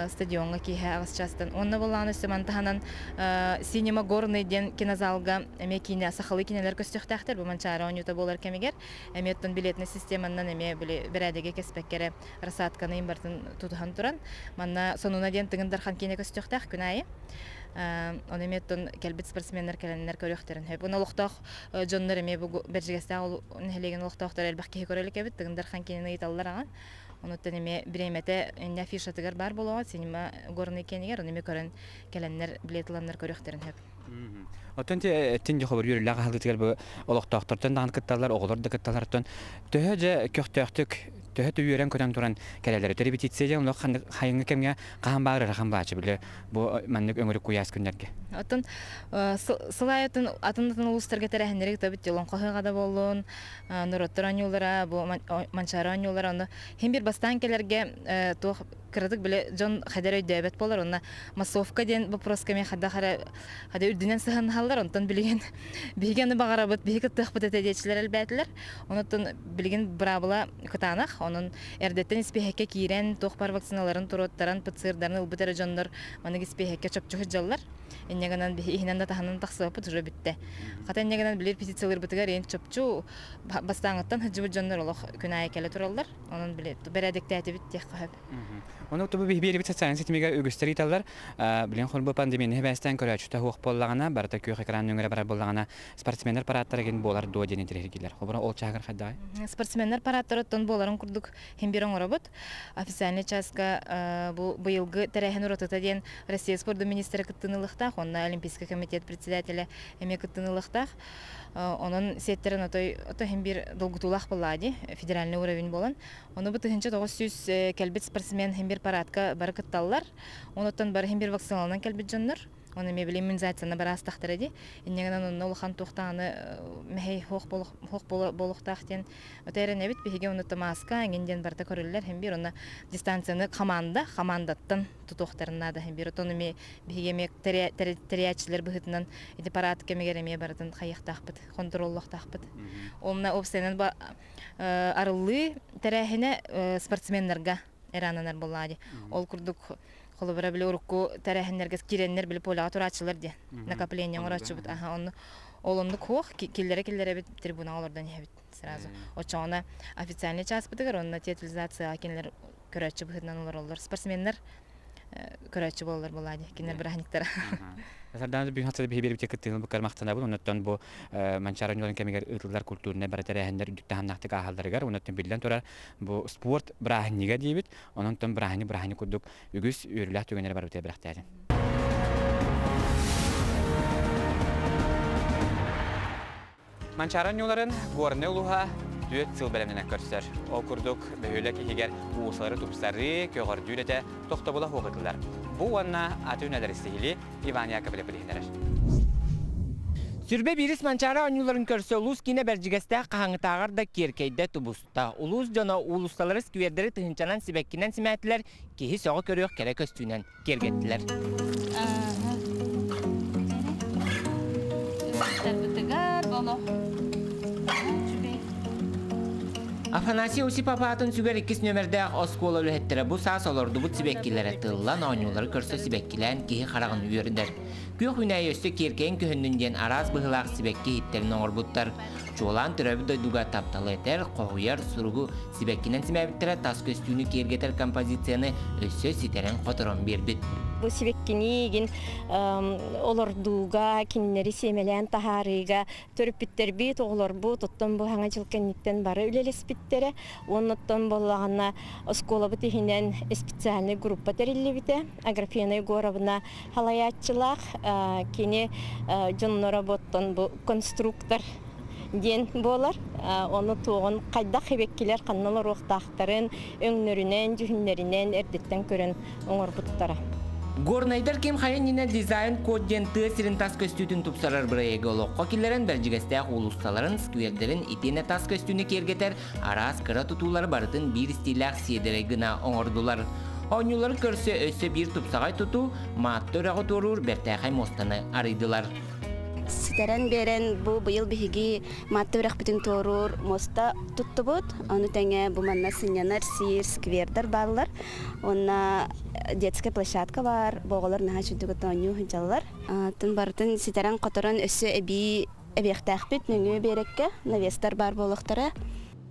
стадиоҥҥа киэһэ аҕыс чаастан. Уонна буоллаҕына өссө маны таһынан Синема Горный диэн кинозалга эмиэ киинэ сахалыы кинилэр көстүөхтээхтэр. Бу Манчаары оонньуута буолар кэмигэр эмиэ оттон билетнэй системанан эмиэ били бэрээдэги кэспэккэ эрэ рассадканы барытын тутуһан туран манна сонуна диэн Тыгын Дархан киинэ көстүөхтээх күн аайы. Ону эмиэ оттон кэлбит спортсменнар кэлэннэр көрүөхтэрин сөп. Уонна олохтоох дьоннор эмиэ бу Бэрдьигэстээх нэһилиэгин олохтоохторо элбэх киһи көрө илик эбит. Тыгын Дархан киинин ыйыталлар аҕа. Онуттан эмиэ бириэмэтэ инньэ афишатыгар баар буолуоҕа, синема горный киэнигэр, ону эмиэ көрөн кэлэннэр билет ыланнар көрүөхтэрин сөп. Оттон тин дьохобор үөрүүлээх аһылыытыгар бу олохтоохтортон даҕаны кытталлар, оҕолор да кытталлар. Оттон төһө дьэ көхтөөхтүк, төһө үөрэн-көтөн туран кэлэллэр. Репетиция дьэ олох хайыҥҥы кэмҥэ хаһан баар ыарахан баачы били бу маннык өҥүрүк куйаас күннэргэ. Оттон сыл аайытын атын-атын улуустарга тэрээһиннэри ыытабыт Олоҥхо ыһыаҕа да буоллун, норуоттар оонньуулара, бу Манчаары оонньуулара ону хин бир бастаан кэлэргэ туох кыратык били дьон хайдах өйдөөбөт буолар онно массовка диэн вопроска эмиэ хайдах эрэ хада үрдүнэн сыһаннаһаллар онтон билигин биһиги аны баҕарабыт биһиги кыттыахпыт этэ диэччилэр элбээтилэр онуттан билигин быраабыла кытаанах онон эрдэттэн испиэһэккэ киирэн туох баар вакциналарын туруоттаран ПЦРдарын ылбыт эрэ дьоннор манык испиэһэккэ чопчу сылдьаллар инньэ гынан биһи иһинэн да таһынан тахсыбаппыт уже бүттэ хата инньэ гынан били репетициялыырбытыгар иэн чопчу бастааҥыттан сылдьыбыт дьоннор олох күн аайы кэлэ тураллар онон били бэрээдэктээтибит диэххэ сөп. Ону тубу биһиэбит социальнай ситимигэр үгүстэр ыыталлар. Билин холбу пандемияны хэбээстээн көрөөччүтэ суох буоллаҕына, барыта күөх экран нөҥүрэ барар буоллаҕына, спортсменнар парадтара гин буолар дуо диэн интэриэһиргииллэр. Холобура, ол чааһыгар хайдаҕай? Спортсменнар парадтара оттон буоларын курдук хин биир оҥоробут. Официальный чааска бу быйылгы тэрээһин уратыта диэн Россия спордун министрэ кыттыыны ылыахтаах уонна Олимпийский комитет председателэ эмиэ кыттыыны ылыахтаах. Онон сиэттэрин отой ото иһин биир долгутуулаах буоллаҕа дии, федеральный уровень буолан. Ону бу 1900 кэлбит спортсмен иһин биир парадка бары кытталлар. Онуттан бары иһин биир вакциналанан кэлбит дьоннор. Оны эмиэ били иммунизацияны бараастахтара дии. Инньэ гынан онно улахан туохтааны мэһэй хуох буолуохтаах диэн ото эрэнэбит. Биһиги онута мааска эҥин диэн барыта көрүллэр иһин биир. Онно дистанцияны команда, командаттан тутуохтарын наада иһин биир. Отон эмиэ биһиги эмиэ тэрийээччилэр быһыытынан ити парад кэмигэр эмиэ барытын хайыахтаахпыт, хонтуруоллуохтаахпыт. Онно уопсайынан арыллыы тэрээһинэ спортсменнарга эрэ ананар буоллаҕа дии. Ол курдук холобура били урукку тэрээһиннэргэ киирэннэр били поляҕа турааччылар диэн накопление оҥорооччубут. Аха онну ол оннук хуох киллэрэ киллэрэбит трибунаҕа олордон иһэбит сразу. Оччоҕуна официальный чааспытыгар онно театрализацияҕа кинилэр көрөөччү быһыытынан олороллор. Спортсменнар Көрөөччү буолалар буолаа дии. Кинилэр бырааһынньыктара. Сардаана бүгүн хасыда биһи биэрбитэ кыттыыны буккар махтанабын. Оннуттан бу Манчаары оонньууларын кэмигэр ыытыллар культурнай бары тэрээһиннэр үрдүк таһымнаахтык ааһалларыгар, оннуттан биллэн турар бу спорт бырааһынньыга диибит. Онон бырааһынньык бырааһынньык курдук үгүс үөрүүлээх түгэннэри барыбытыгар бэлэхтээтин. Манчаары оонньууларын Горнай улууһа түөрт сыл бэлэмнэнэн көрсөр. Ол курдук, бөһүөлэк иһигэр уулуссалары тупсарыы, көҕөрдүү үлэтэ тохтобула суох ыытыллар. Бу уонна атын үлэлэри сиһилии Иван Яковлев билиһиннэрэр. Сүрбэ биирис Манчаары оонньууларын көрсө улуус киинэ Бэрдьигэстээх хаһааҥҥытааҕар да киэркэйдэ тубуста. Улуус дьоно уулуссалары, сквердэри тыһыынчанан сибэккинэн симээтилэр, киһи сөҕө көрүөх кэрэ көстүүнэн киэргэттилэр. Афанасий Осипов аатын сүгэр иккис нүөмэрдээх оскуола үлэһиттэрэ бу саас олордубут сибэккилэрэ тыллан оонньуулары көрсө сибэккилээн киһи хараҕын үөрдэр. Күөх үүнээйи өссө киэркэйэн көһүннүн диэн араас быһыылаах сибэкки иһиттэрин оҥорбуттар. Чуолаан төрөөбүт дойдуга тапталы этэр, хоһуйар, суругу Сибэккинэн симээбиттэрэ тас көстүүнү киэргэтэр композицияны өссө ситэрэн-хоторон биэрбит. Бу сибэккини олордууга, кинилэри сиэмэлээн таһаарыыга төрөппүттэрбит, оҕолорбут оттон бу саҥа дьыл кэнниттэн бары үлэлэспиттэрэ. Уонна оттон буоллаҕына оскуолабыт иһинэн специальнай группа тэриллибитэ. Аграфена Егоровна салайааччылаах. Кини дьонноро бу оттон бу конструктор диэн буолар. Ону туоҕун хайдах сибэккилэр ханна олоруохтаахтарын өҥнөрүнэн, дьүһүннэринэн эрдэттэн көрөн оҥорбуттара. Горнайдар ким хайа иннинэ дизайн-код диэн тыа сирин тас көстүүтүн тупсарар бырайыагы олоххо киллэрэн Бэрдьигэстээх уулуссаларын, сквердэрин итиэннэ тас көстүүнү киэргэтэр араас кыра тутуулары барытын биир истиилээх сиэдэрэй гына оҥордулар. Оонньуулары көрсө өссө биир тупсаҕай тутуу Маатта үрэҕи туоруур бэртээхэй муостаны арыйдылар. Ситэрэн биэрэн бу быйыл биһиги Маатта үрэхпитин туоруур муоста туттубут. Ону тэҥэ бу манна сынньанар сир, сквердэр бааллар. Уонна детская площадка баар. Бу оҕолор наһаа үчүгдүк оонньуу сылдьаллар. Тын барытын ситэрэн-хоторон өссө эбии эбиэхтээхпит нөҥүө биэрэккэ навестар баар буолуохтара.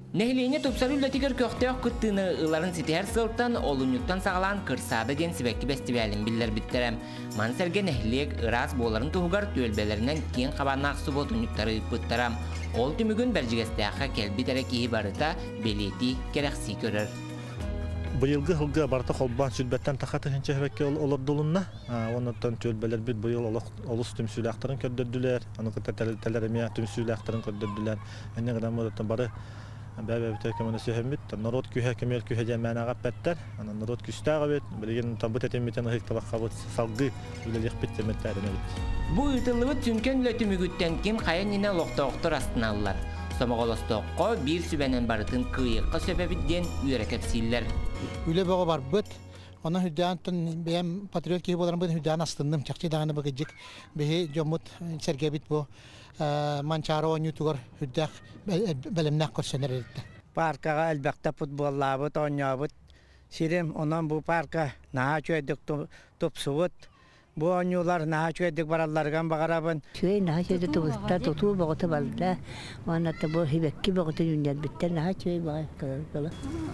Нэһилиэнньэ тупсарыы үлэтигэр көхтөөх кыттыыны ыларын ситиһэр сыалтан олунньуттан саҕалаан Кырсаада диэн сибэкки бэстибээлин биллэрбиттэрэ. Маны сэргэ нэһилиэк ыраас буоларын туһугар түөлбэлэринэн киэҥ хабааннаах субуотунньуктары ыыппыттара. Ол түмүгүн Бэрдьигэстээххэ кэлбит эрэ киһи барыта бэлиэтии, кэрэхсии көрөр. Быйылгы сылга барыта холбоон сүлбэттэн таха тыһыынча сибэкки олордулунна. Оннуттан түөлбэлэрбит быйыл олох олус түмсүүлээхтэрин көрдөрдүлэр. Аны кытта тэрилтэлэр эмиэ түмсүүлээхтэрин көрдөрдүлэр. Инньэ гынан бары бэйэ-бэйэбитигэр көмөлөсүһэммит, норуот күүһэ көмүөл күүһэ диэн мээнэҕэ эппэттэр. Онон норуот күүстээх эбит. Билигин бу тэтиммитин ыһыктабаккабыт салгыы үлэлиэхпит диэн эрэнэбит. Бу ыытыллыбыт сүҥкэн үлэ түмүгүттэн ким хайа иннинэ олохтоохтор астыналлар. Сомоҕолостоххо биир сүбэнэн барытын кыайыахха сөп эбит диэн үөрэ кэпсииллэр. Үлэ бөҕө барбыт. Онон үрдээн бэйэм патриот киһи буоларым үрдээн астынным. Чахчы даҕаны быгыдьык биһи дьоммут сэргэбит бу Манчаары оонньуутугар үрдээх бэлэмнээх көрсөн эрэрдэ. Паркаҕа элбэхтэ футболлаабыт, оонньообут сирим. Онон бу парка наһаа үчүгэйдик тупсубут. Бу оонньуулар наһаа үчүгэйдик баралларыгар баҕарабын. Үчүгэй наһаа үчүгэй тубуста, тутуу бөҕөтө барда. Уонна бу сибэкки бөҕөтө үүннэрбиттэр наһаа үчүгэй баҕайы кылар.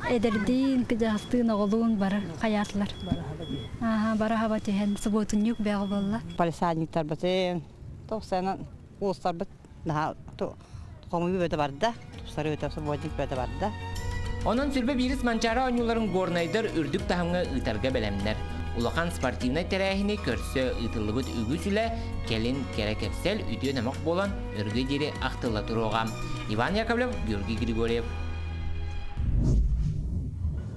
Эдэрдиин, кыдьаҕастыын, оҕолуун бары хайаатылар. Бары хаба түһэн субуотунньук бөҕө буолла. Полисадниктарбытын Тоқсанан уустарбыт наһаа хомуйуу бөтө барда, тупсарыы бөтө, субботник бөтө барда. Онон сүрбэ биирис Манчаары оонньууларын горнайдар үрдүк таһымҥа ыытарга бэлэмнэр. Улахан спортивнай тэрээһини көрсө ыытыллыбыт үгүс үлэ кэлин кэрэ кэпсэл үтүө нөмөх буолан өргө диэри ахтылла туруоҕа. Иван Яковлев, Георгий Григорьев.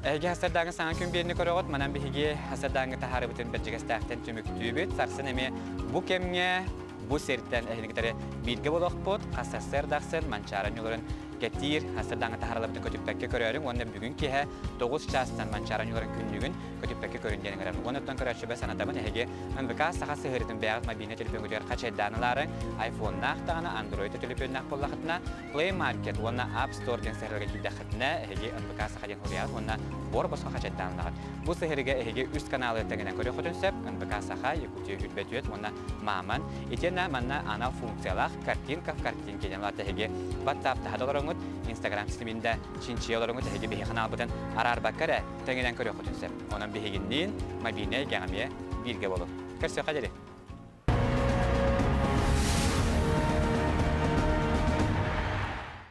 Эһиги хасардааҥы саҥа күн биэрни көрөҕүт, манан биһиги хасардааҥы таһаарыбытын бэрдьигэстээхтэн түмүктүүбүт. Сарсын эмиэ Бу кэмҥэ бу сиртэн эһиги бииргэ болохпут, хас сарсыардахсын Манчаары ньуларын кэтиир, сарсыардааҥы таһаараларбытын көтүппэккэ көрөөрүҥ уонна бүгүн киэһэ 9 чаастан Манчаары ньуларын күннүгүн көтүппэккэ көрүн диэн ыҥырабын. Уонна оттон көрөөччүбэ санатабын, эһиги НВК саха сыһыарытын бэйэҕит мобильнай төлөпүөҥҥүтүгэр хачайдаан ылаарыҥ, айфоннаах даҕаны, Android төлөпүөннээх буоллахытына, Play Market уонна App Store диэн сыһыарыга киирдэххитинэ, эһиги НВК саха диэн суруйаҕыт уонна буор босхо хачайдааннаҕыт. Бу сыһыарыга эһиги үс каналы тэҥинэн көрүөххүтүн сөп, НБК Саха, Якутия Үрбэтүөт уонна Мааман. Итиэннэ манна анал функциялаах картинка в картинке диэн улаата эһиги WhatsApp таһа олороҥут, Instagram ситиминде чинчийэ олороҥут эһиги биһи ханаалбытын араарбакка эрэ тэҥинэн көрүөххүтүн сөп. Онон биһигинниин мобильнай эйгэҕэ эмиэ бииргэ болуҥ. Көрсүөххэ диэри!